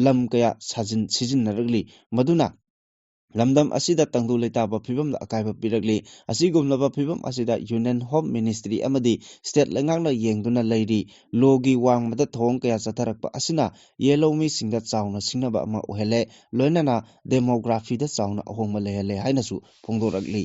ꯂꯝ ꯀꯌꯥ ꯁꯥꯖꯤꯟ-, ꯁꯤꯖꯤꯟꯅꯔꯛꯂꯤ, ꯃꯗꯨꯅ ꯂꯝꯗꯝ ꯑꯁꯤꯗ ꯇꯪꯗꯨ ꯂꯩꯇꯥꯕ ꯐꯤꯕꯝꯗ ꯑꯀꯥꯏꯕ ꯄꯤꯔꯛꯂꯤ꯫ ꯑꯁꯤꯒꯨꯝꯂꯕ ꯐꯤꯕꯝ ꯑꯁꯤꯗ Union Home Ministry ꯑꯃꯗꯤ state ꯂꯩꯉꯥꯛꯅ ꯌꯦꯡꯗꯨꯅ ꯂꯩꯔꯤ꯫ Lawꯒꯤ ꯋꯥꯡꯃꯗ ꯊꯧꯑꯣꯡ ꯀꯌꯥ ꯆꯠꯊꯔꯛꯄ ꯑꯁꯤꯅ ꯌꯦꯜꯍꯧꯃꯤꯁꯤꯡꯗ ꯆꯥꯎꯅ ꯁꯤꯡꯅꯕ ꯑꯃ ꯑꯣꯏꯍꯜꯂꯦ, ꯂꯣꯏꯅꯅ demographyꯗ ꯆꯥꯎꯅ ꯑꯍꯣꯡꯕ ꯂꯩꯍꯜꯂꯦ ꯍꯥꯏꯅꯁꯨ ꯐꯣꯡꯗꯣꯔꯛꯂꯤ꯫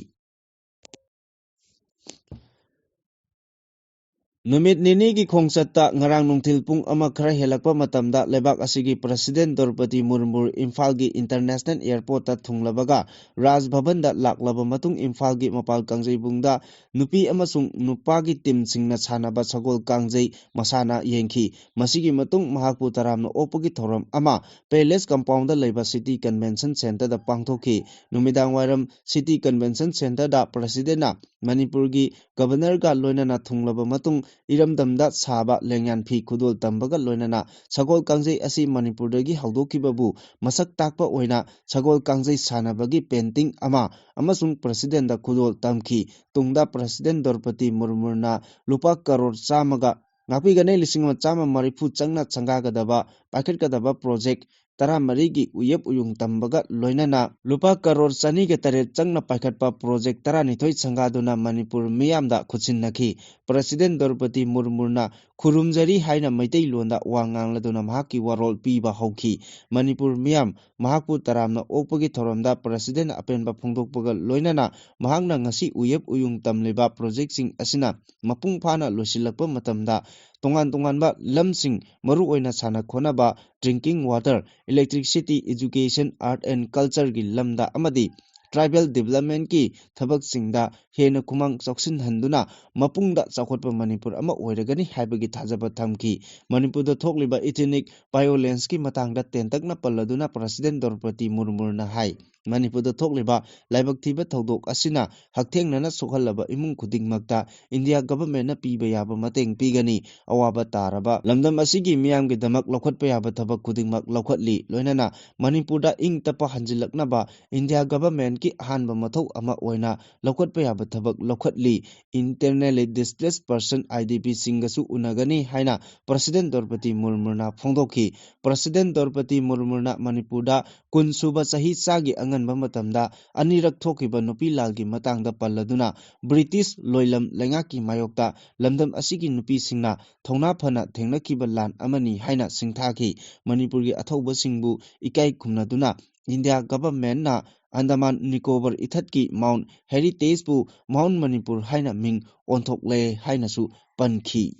ꯅꯨꯃꯤꯠ ꯅꯤꯅꯤꯒꯤ ꯈꯣꯡꯆꯠꯇ ꯉꯔꯥꯡ ꯅꯨꯡꯊꯤꯜ ꯄꯨꯡ ꯑꯃ ꯈꯔ ꯍꯦꯜꯂꯛꯄ ꯃꯇꯝꯗ ꯂꯩꯕꯥꯛ ꯑꯁꯤꯒꯤ President ꯗ꯭ꯔꯧꯄꯗꯤ ꯃꯨꯔꯃꯨ ꯏꯝꯐꯥꯜꯒꯤ International Airportꯇ ꯊꯨꯡꯂꯕꯒ ꯔꯥꯖ ꯚꯕꯟꯗ ꯂꯥꯛꯂꯕ ꯃꯇꯨꯡ ꯏꯝꯐꯥꯜꯒꯤ ꯃꯄꯥꯜ ꯀꯥꯡꯖꯩꯕꯨꯡꯗ ꯅꯨꯄꯤ ꯑꯃꯁꯨꯡ ꯅꯨꯄꯥꯒꯤ teamꯁꯤꯡꯅ ꯁꯥꯟꯅꯕ ꯁꯒꯣꯜ ꯀꯥꯡꯖꯩ ꯃꯁꯥꯟꯅ ꯌꯦꯡꯈꯤ꯫ ꯃꯁꯤꯒꯤ ꯃꯇꯨꯡ ꯃꯍꯥꯛꯄꯨ ꯇꯔꯥꯝꯅ ꯑꯣꯛꯄꯒꯤ ꯊꯧꯔꯝ ꯑꯃ Palace Compoundꯗ ꯂꯩꯕ City Convention Centreꯗ ꯄꯥꯡꯊꯣꯛꯈꯤ꯫ ꯅꯨꯃꯤꯗꯥꯡ ꯋꯥꯏꯔꯝ City Convention Centreꯗ Presidentꯅ ꯃꯅꯤꯄꯨꯔꯒꯤ Governorꯒ ꯂꯣꯏꯅꯅ ꯊꯨꯡꯂꯕ ꯃꯇꯨꯡ ꯏꯔꯝꯗꯝꯗ ꯁꯥꯕ ꯂꯦꯡꯌꯥꯟ ꯐꯤ ꯈꯨꯗꯣꯜ ꯇꯝꯕꯒ ꯂꯣꯏꯅꯅ ꯁꯒꯣꯜ ꯀꯥꯡꯖꯩ ꯑꯁꯤ ꯃꯅꯤꯄꯨꯔꯗꯒꯤ ꯍꯧꯗꯣꯛꯈꯤꯕꯕꯨ ꯃꯁꯛ ꯇꯥꯛꯄ ꯑꯣꯏꯅ ꯁꯒꯣꯜ ꯀꯥꯡꯖꯩ ꯁꯥꯟꯅꯕꯒꯤ painting ꯑꯃ ꯑꯃꯁꯨꯡ Presidentꯗ ꯈꯨꯗꯣꯜ ꯇꯝꯈꯤ꯫ ꯇꯨꯡꯗ President ꯗ꯭ꯔꯧꯄꯗꯤ ꯃꯨꯔꯃꯨꯅ ꯂꯨꯄꯥ ꯀꯔꯣꯔ ꯆꯥꯝꯃꯒ ꯉꯥꯛꯄꯤꯒꯅꯤ ꯂꯤꯁꯤꯡ ꯑꯃ ꯆꯥꯝꯃ ꯃꯔꯤꯐꯨ ꯆꯪꯅ ꯁꯪꯒꯥꯒꯗꯕ ꯄꯥꯏꯈꯠꯀꯗꯕ project ꯇꯔꯥꯃꯔꯤꯒꯤ ꯎꯌꯦꯞ ꯎꯌꯨꯡ ꯇꯝꯕꯒ ꯂꯣꯏꯅꯅ ꯂꯨꯄꯥ ꯀꯔꯣꯔ ꯆꯅꯤꯒ ꯇꯔꯦꯠ ꯆꯪꯅ ꯄꯥꯏꯈꯠꯄ project ꯇꯔꯥꯅꯤꯊꯣꯏ ꯁꯪꯒꯥꯗꯨꯅ ꯃꯅꯤꯄꯨꯔ ꯃꯤꯌꯥꯝꯗ ꯈꯨꯠꯁꯤꯟꯅꯈꯤ꯫ President ꯗ꯭ꯔꯧꯄꯗꯤ ꯃꯨꯔꯃꯨꯅ ꯈꯨꯔꯨꯝꯖꯔꯤ ꯍꯥꯏꯅ ꯃꯩꯇꯩꯂꯣꯟꯗ ꯋꯥ ꯉꯥꯡꯂꯗꯨꯅ ꯃꯍꯥꯛꯀꯤ ꯋꯥꯔꯣꯜ ꯄꯤꯕ ꯍꯧꯈꯤ꯫ ꯃꯅꯤꯄꯨꯔ ꯃꯤꯌꯥꯝ ꯃꯍꯥꯛꯄꯨ ꯇꯔꯥꯝꯅ ꯑꯣꯛꯄꯒꯤ ꯊꯧꯔꯝꯗ Presidentꯅ ꯑꯄꯦꯟꯕ ꯐꯣꯡꯗꯣꯛꯄꯒ ꯂꯣꯏꯅꯅ ꯃꯍꯥꯛꯅ ꯉꯁꯤ ꯎꯌꯦꯞ ꯎꯌꯨꯡ ꯇꯝꯂꯤꯕ projectꯁꯤꯡ ꯑꯁꯤꯅ ꯃꯄꯨꯡ ꯐꯥꯅ ꯂꯣꯏꯁꯤꯜꯂꯛꯄ ꯃꯇꯝꯗ ꯇꯣꯉꯥꯟ ꯇꯣꯉꯥꯟꯕ ꯂꯝꯁꯤꯡ, ꯃꯔꯨꯑꯣꯏꯅ ꯁꯥꯟꯅ ꯈꯣꯠꯅꯕ, drinking water, electricity, education, art and cultureꯒꯤ ꯂꯝꯗ ꯑꯃꯗꯤ tribal developmentꯀꯤ ꯊꯕꯛꯁꯤꯡꯗ ꯍꯦꯟꯅ ꯈꯨꯃꯥꯡ ꯆꯥꯎꯁꯤꯟꯍꯟꯗꯨꯅ ꯃꯄꯨꯡꯗ ꯆꯥꯎꯈꯠꯄ ꯃꯅꯤꯄꯨꯔ ꯑꯃ ꯑꯣꯏꯔꯒꯅꯤ ꯍꯥꯏꯕꯒꯤ ꯊꯥꯖꯕ ꯊꯝꯈꯤ꯫ ꯃꯅꯤꯄꯨꯔꯗ ꯊꯣꯛꯂꯤꯕ ethnic violenceꯀꯤ ꯃꯇꯥꯡꯗ ꯇꯦꯟꯇꯛꯅ ꯄꯜꯂꯗꯨꯅ President ꯗ꯭ꯔꯧꯄꯗꯤ ꯃꯨꯔꯃꯨꯅ ꯍꯥꯏ, ꯃꯅꯤꯄꯨꯔꯗ ꯊꯣꯛꯂꯤꯕ ꯂꯥꯏꯕꯛ ꯊꯤꯕ ꯊꯧꯗꯣꯛ ꯑꯁꯤꯅ ꯍꯛꯊꯦꯡꯅꯅ ꯁꯣꯛꯍꯜꯂꯕ ꯏꯃꯨꯡ ꯈꯨꯗꯤꯡꯃꯛꯇ India governmentꯅ ꯄꯤꯕ ꯌꯥꯕ ꯃꯇꯦꯡ ꯄꯤꯒꯅꯤ꯫ ꯑꯋꯥꯕ ꯇꯥꯔꯕ ꯂꯝꯗꯝ ꯑꯁꯤꯒꯤ ꯃꯤꯌꯥꯝꯒꯤꯗꯃꯛ ꯂꯧꯈꯠꯄ ꯌꯥꯕ ꯊꯕꯛ ꯈꯨꯗꯤꯡꯃꯛ ꯂꯧꯈꯠꯂꯤ꯫ ꯂꯣꯏꯅꯅ ꯃꯅꯤꯄꯨꯔꯗ ꯏꯪ ꯇꯞꯄ ꯍꯟꯖꯤꯜꯂꯛꯅꯕ India governmentꯀꯤ ꯑꯍꯥꯟꯕ ꯃꯊꯧ ꯑꯃ ꯑꯣꯏꯅ ꯂꯧꯈꯠꯄ ꯌꯥꯕ ꯊꯕꯛ ꯂꯧꯈꯠꯂꯤ꯫ Internally displaced person, IDPꯁꯤꯡꯒꯁꯨ ꯎꯅꯒꯅꯤ ꯍꯥꯏꯅ President ꯗ꯭ꯔꯧꯄꯗꯤ ꯃꯨꯔꯃꯨꯅ ꯐꯣꯡꯗꯣꯛꯈꯤ꯫ President ꯗ꯭ꯔꯧꯄꯗꯤ ꯃꯨꯔꯃꯨꯅ ꯃꯅꯤꯄꯨꯔꯗ ꯀꯨꯟ ꯁꯨꯕ ꯆꯍꯤ ꯆꯥꯒꯤ ꯑꯉꯟꯕ ꯃꯇꯝꯗ ꯑꯅꯤꯔꯛ ꯊꯣꯛꯈꯤꯕ ꯅꯨꯄꯤ ꯂꯥꯜꯒꯤ ꯃꯇꯥꯡꯗ ꯄꯜꯂꯗꯨꯅ, British ꯂꯣꯏꯂꯝ ꯂꯩꯉꯥꯛꯀꯤ ꯃꯥꯌꯣꯛꯇ ꯂꯝꯗꯝ ꯑꯁꯤꯒꯤ ꯅꯨꯄꯤꯁꯤꯡꯅ ꯊꯧꯅꯥ ꯐꯅ ꯊꯦꯡꯅꯈꯤꯕ ꯂꯥꯟ ꯑꯃꯅꯤ ꯍꯥꯏꯅ ꯁꯤꯡꯊꯥꯈꯤ꯫ ꯃꯅꯤꯄꯨꯔꯒꯤ ꯑꯊꯧꯕꯁꯤꯡꯕꯨ ꯏꯀꯥꯏ ꯈꯨꯝꯅꯗꯨꯅ India governmentꯅ Andaman Nicobar ꯏꯊꯠꯀꯤ Mount Heritageꯄꯨ Mount Manipur ꯍꯥꯏꯅ ꯃꯤꯡ ꯑꯣꯟꯊꯣꯛꯂꯦ ꯍꯥꯏꯅꯁꯨ ꯄꯟꯈꯤ꯫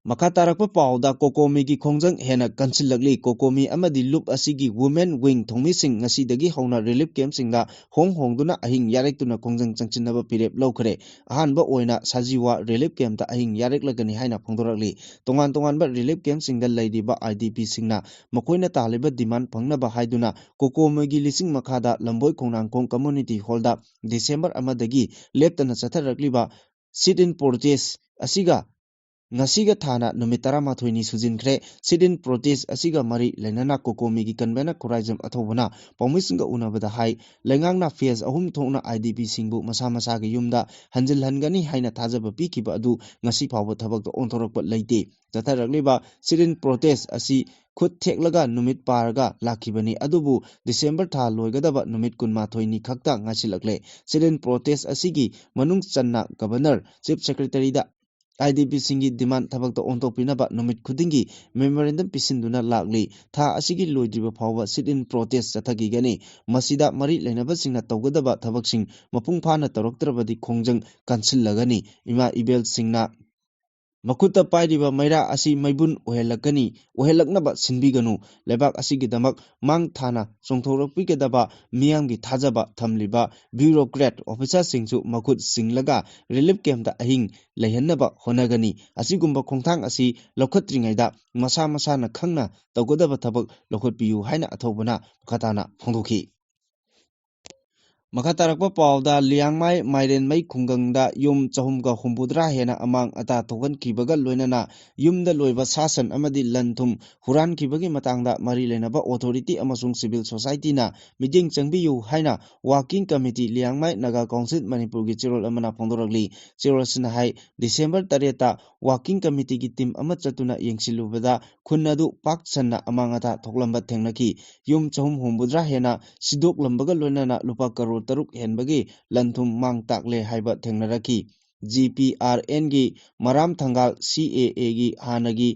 ꯃꯈꯥ ꯇꯥꯔꯛꯄ ꯄꯥꯎꯗ COCOMIꯒꯤ ꯈꯣꯡꯖꯪ ꯍꯦꯟꯅ ꯀꯟꯁꯤꯜꯂꯛꯂꯤ꯫ COCOMI ꯑꯃꯗꯤ ꯂꯨꯞ ꯑꯁꯤꯒꯤ women wing ꯊꯧꯃꯤꯁꯤꯡ ꯉꯁꯤꯗꯒꯤ ꯍꯧꯅ relief campꯁꯤꯡꯗ ꯍꯣꯡ ꯍꯣꯡꯗꯨꯅ ꯑꯍꯤꯡ ꯌꯥꯔꯦꯛꯇꯨꯅ ꯈꯣꯡꯖꯪ ꯆꯪꯁꯤꯟꯅꯕ ꯐꯤꯔꯦꯞ ꯂꯧꯈ꯭ꯔꯦ꯫ ꯑꯍꯥꯟꯕ ꯑꯣꯏꯅ ꯁꯖꯤꯋꯥ relief campꯇ ꯑꯍꯤꯡ ꯌꯥꯔꯦꯛꯂꯒꯅꯤ ꯍꯥꯏꯅ ꯐꯣꯡꯗꯣꯔꯛꯂꯤ꯫ ꯇꯣꯉꯥꯟ ꯇꯣꯉꯥꯟꯕ relief campꯁꯤꯡꯗ ꯂꯩꯔꯤꯕ IDPꯁꯤꯡꯅ ꯃꯈꯣꯏꯅ ꯇꯥꯜꯂꯤꯕ demand ꯐꯪꯅꯕ ꯍꯥꯏꯗꯨꯅ COCOMIꯒꯤ ꯂꯤꯁꯤꯡ ꯃꯈꯥꯗ ꯂꯝꯕꯣꯏ ꯈꯣꯡꯅꯥꯡꯈꯣꯡ community hallꯗ December ꯑꯃꯗꯒꯤ ꯂꯦꯞꯇꯅ ꯆꯠꯊꯔꯛꯂꯤꯕ sit-in protest ꯑꯁꯤꯒ ꯉꯁꯤꯒ ꯊꯥꯅ ꯅꯨꯃꯤꯠ ꯇꯔꯥꯃꯥꯊꯣꯏꯅꯤ ꯁꯨꯖꯤꯟꯈ꯭ꯔꯦ꯫ Sit-in protest ꯑꯁꯤꯒ ꯃꯔꯤ ꯂꯩꯅꯅ COCOMIꯒꯤ convener ꯈꯨꯔꯥꯏꯖꯝ ꯑꯊꯧꯕꯅ ꯄꯥꯎꯃꯤꯁꯤꯡꯒ ꯎꯅꯕꯗ ꯍꯥꯏ, ꯂꯩꯉꯥꯛꯅ phase ꯑꯍꯨꯝ ꯊꯣꯛꯅ IDPꯁꯤꯡꯕꯨ ꯃꯁꯥ ꯃꯁꯥꯒꯤ ꯌꯨꯝꯗ ꯍꯟꯖꯤꯜꯍꯟꯒꯅꯤ ꯍꯥꯏꯅ ꯊꯥꯖꯕ ꯄꯤꯈꯤꯕ ꯑꯗꯨ ꯉꯁꯤ ꯐꯥꯎꯕ ꯊꯕꯛꯇ ꯑꯣꯟꯊꯣꯔꯛꯄ ꯂꯩꯇꯦ꯫ ꯆꯠꯊꯔꯛꯂꯤꯕ sit-in protest ꯑꯁꯤ ꯈꯨꯠ ꯊꯦꯛꯂꯒ ꯅꯨꯃꯤꯠ ꯄꯥꯔꯒ ꯂꯥꯛꯈꯤꯕꯅꯤ꯫ ꯑꯗꯨꯕꯨ December ꯊꯥ ꯂꯣꯏꯒꯗꯕ ꯅꯨꯃꯤꯠ ꯀꯨꯟꯃꯥꯊꯣꯏꯅꯤ ꯈꯛꯇ ꯉꯥꯏꯁꯤꯜꯂꯛꯂꯦ꯫ Sit-in protest ꯑꯁꯤꯒꯤ ꯃꯅꯨꯡ ꯆꯟꯅ Governor, Chief Secretaryꯗ IDPꯁꯤꯡꯒꯤ demand ꯊꯕꯛꯇ ꯑꯣꯟꯊꯣꯛꯄꯤꯅꯕ ꯅꯨꯃꯤꯠ ꯈꯨꯗꯤꯡꯒꯤ memorandum ꯄꯤꯁꯤꯟꯗꯨꯅ ꯂꯥꯛꯂꯤ꯫ ꯊꯥ ꯑꯁꯤꯒꯤ ꯂꯣꯏꯗ꯭ꯔꯤꯕ ꯐꯥꯎꯕ sit-in protest ꯆꯠꯊꯈꯤꯒꯅꯤ꯫ ꯃꯁꯤꯗ ꯃꯔꯤ ꯂꯩꯅꯕꯁꯤꯡꯅ ꯇꯧꯒꯗꯕ ꯊꯕꯛꯁꯤꯡ ꯃꯄꯨꯡ ꯐꯥꯅ ꯇꯧꯔꯛꯇ꯭ꯔꯕꯗꯤ ꯈꯣꯡꯖꯪ ꯀꯟꯁꯤꯜꯂꯒꯅꯤ꯫ ꯏꯃꯥ ꯏꯕꯦꯜꯁꯤꯡꯅ ꯃꯈꯨꯠꯇ ꯄꯥꯏꯔꯤꯕ ꯃꯩꯔꯥ ꯑꯁꯤ ꯃꯩꯕꯨꯟ ꯑꯣꯏꯍꯜꯂꯛꯀꯅꯤ, ꯑꯣꯏꯍꯜꯂꯛꯅꯕ ꯁꯤꯟꯕꯤꯒꯅꯨ꯫ ꯂꯩꯕꯥꯛ ꯑꯁꯤꯒꯤꯗꯃꯛ ꯃꯥꯡ ꯊꯥꯅ ꯆꯣꯡꯊꯣꯔꯛꯄꯤꯒꯗꯕ ꯃꯤꯌꯥꯝꯒꯤ ꯊꯥꯖꯕ ꯊꯝꯂꯤꯕ bureaucrat officerꯁꯤꯡꯁꯨ ꯃꯈꯨꯠ ꯁꯤꯡꯂꯒ relief campꯇ ꯑꯍꯤꯡ ꯂꯩꯍꯟꯅꯕ ꯍꯣꯠꯅꯒꯅꯤ꯫ ꯑꯁꯤꯒꯨꯝꯕ ꯈꯣꯡꯊꯥꯡ ꯑꯁꯤ ꯂꯧꯈꯠꯇ꯭ꯔꯤꯉꯩꯗ ꯃꯁꯥ ꯃꯁꯥꯅ ꯈꯪꯅ ꯇꯧꯒꯗꯕ ꯊꯕꯛ ꯂꯧꯈꯠꯄꯤꯌꯨ ꯍꯥꯏꯅ ꯑꯊꯧꯕꯅ ꯃꯈꯥ ꯇꯥꯅ ꯐꯣꯡꯗꯣꯛꯈꯤ꯫ ꯃꯈꯥ ꯇꯥꯔꯛꯄ ꯄꯥꯎꯗ, ꯂꯤꯌꯥꯡꯃꯥꯏ ꯃꯥꯏꯔꯦꯟꯃꯩ ꯈꯨꯡꯒꯪꯗ ꯌꯨꯝ ꯆꯍꯨꯝꯒ ꯍꯨꯝꯐꯨꯇꯔꯥ ꯍꯦꯟꯅ ꯑꯃꯥꯡ ꯑꯇꯥ ꯊꯣꯛꯍꯟꯈꯤꯕꯒ ꯂꯣꯏꯅꯅ ꯌꯨꯝꯗ ꯂꯣꯏꯕ ꯁꯥ ꯁꯟ ꯑꯃꯗꯤ ꯂꯟ ꯊꯨꯝ ꯍꯨꯔꯥꯟꯈꯤꯕꯒꯤ ꯃꯇꯥꯡꯗ ꯃꯔꯤ ꯂꯩꯅꯕ authority ꯑꯃꯁꯨꯡ civil societyꯅ ꯃꯤꯠꯌꯦꯡ ꯆꯪꯕꯤꯌꯨ ꯍꯥꯏꯅ working committee Liangmai Naga council ꯃꯅꯤꯄꯨꯔꯒꯤ ꯆꯦꯔꯣꯜ ꯑꯃꯅ ꯐꯣꯡꯗꯣꯔꯛꯂꯤ꯫ ꯆꯦꯔꯣꯜ ꯑꯁꯤꯅ ꯍꯥꯏ, ꯗꯤꯁꯦꯝꯕꯔ ꯇꯔꯦꯠꯇ working committeeꯒꯤ team ꯑꯃ ꯆꯠꯇꯨꯅ ꯌꯦꯡꯁꯤꯜꯂꯨꯕꯗ ꯈꯨꯟ ꯑꯗꯨ ꯄꯥꯛ ꯁꯟꯅ ꯑꯃꯥꯡ ꯑꯇꯥ ꯊꯣꯛꯂꯝꯕ ꯊꯦꯡꯅꯈꯤ꯫ ꯌꯨꯝ ꯆꯍꯨꯝ ꯍꯨꯝꯐꯨꯇꯔꯥ ꯍꯦꯟꯅ ꯁꯤꯗꯣꯛꯂꯝꯕꯒ ꯂꯣꯏꯅꯅ ꯂꯨꯄꯥ ꯀꯔꯣꯔ ꯇꯔꯨꯛ ꯍꯦꯟꯕꯒꯤ ꯂꯟ ꯊꯨꯝ ꯃꯥꯡ ꯇꯥꯛꯂꯦ ꯍꯥꯏꯕ ꯊꯦꯡꯅꯔꯛꯈꯤ꯫ ꯖꯤ ꯄꯤ ꯑꯥꯔ ꯑꯦꯟꯒꯤ ꯃꯔꯥꯝ ꯊꯪꯒꯥꯜ ꯁꯤ ꯑꯦ ꯑꯦꯒꯤ ꯍꯥꯟꯅꯒꯤ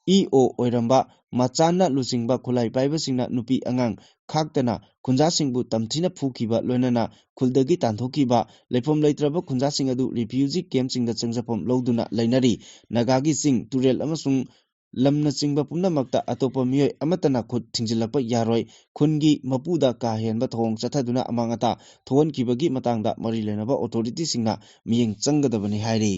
ꯏ ꯑꯣ ꯑꯣꯏꯔꯝꯕ ꯃꯆꯥꯟꯅ ꯂꯨꯆꯤꯡꯕ ꯈꯨꯠꯂꯥꯏ ꯄꯥꯏꯕꯁꯤꯡꯅ ꯅꯨꯄꯤ ꯑꯉꯥꯡ ꯈꯥꯛꯇꯅ ꯈꯨꯟꯖꯥꯁꯤꯡꯕꯨ ꯇꯝꯊꯤꯅ ꯐꯨꯈꯤꯕ ꯂꯣꯏꯅꯅ ꯈꯨꯜꯗꯒꯤ ꯇꯥꯟꯊꯣꯛꯈꯤꯕ, ꯂꯩꯐꯝ ꯂꯩꯇ꯭ꯔꯕ ꯈꯨꯟꯖꯥꯁꯤꯡ ꯑꯗꯨ refugee campꯁꯤꯡꯗ ꯆꯪꯖꯐꯝ ꯂꯧꯗꯨꯅ ꯂꯩꯅꯔꯤ꯫ ꯅꯥꯒꯥꯒꯤ ꯆꯤꯡ, ꯇꯨꯔꯦꯜ ꯑꯃꯁꯨꯡ ꯂꯝꯅꯆꯤꯡꯕ ꯄꯨꯝꯅꯃꯛꯇ ꯑꯇꯣꯞꯄ ꯃꯤꯑꯣꯏ ꯑꯃꯠꯇꯅ ꯈꯨꯠ ꯊꯤꯡꯖꯤꯜꯂꯛꯄ ꯌꯥꯔꯣꯏ꯫ ꯈꯨꯟꯒꯤ ꯃꯄꯨꯗ ꯀꯥ ꯍꯦꯟꯕ ꯊꯧꯑꯣꯡ ꯆꯠꯊꯗꯨꯅ ꯑꯃꯥꯡ ꯑꯇꯥ ꯊꯣꯛꯍꯟꯈꯤꯕꯒꯤ ꯃꯇꯥꯡꯗ ꯃꯔꯤ ꯂꯩꯅꯕ authorityꯁꯤꯡꯅ ꯃꯤꯠꯌꯦꯡ ꯆꯪꯒꯗꯕꯅꯤ ꯍꯥꯏꯔꯤ꯫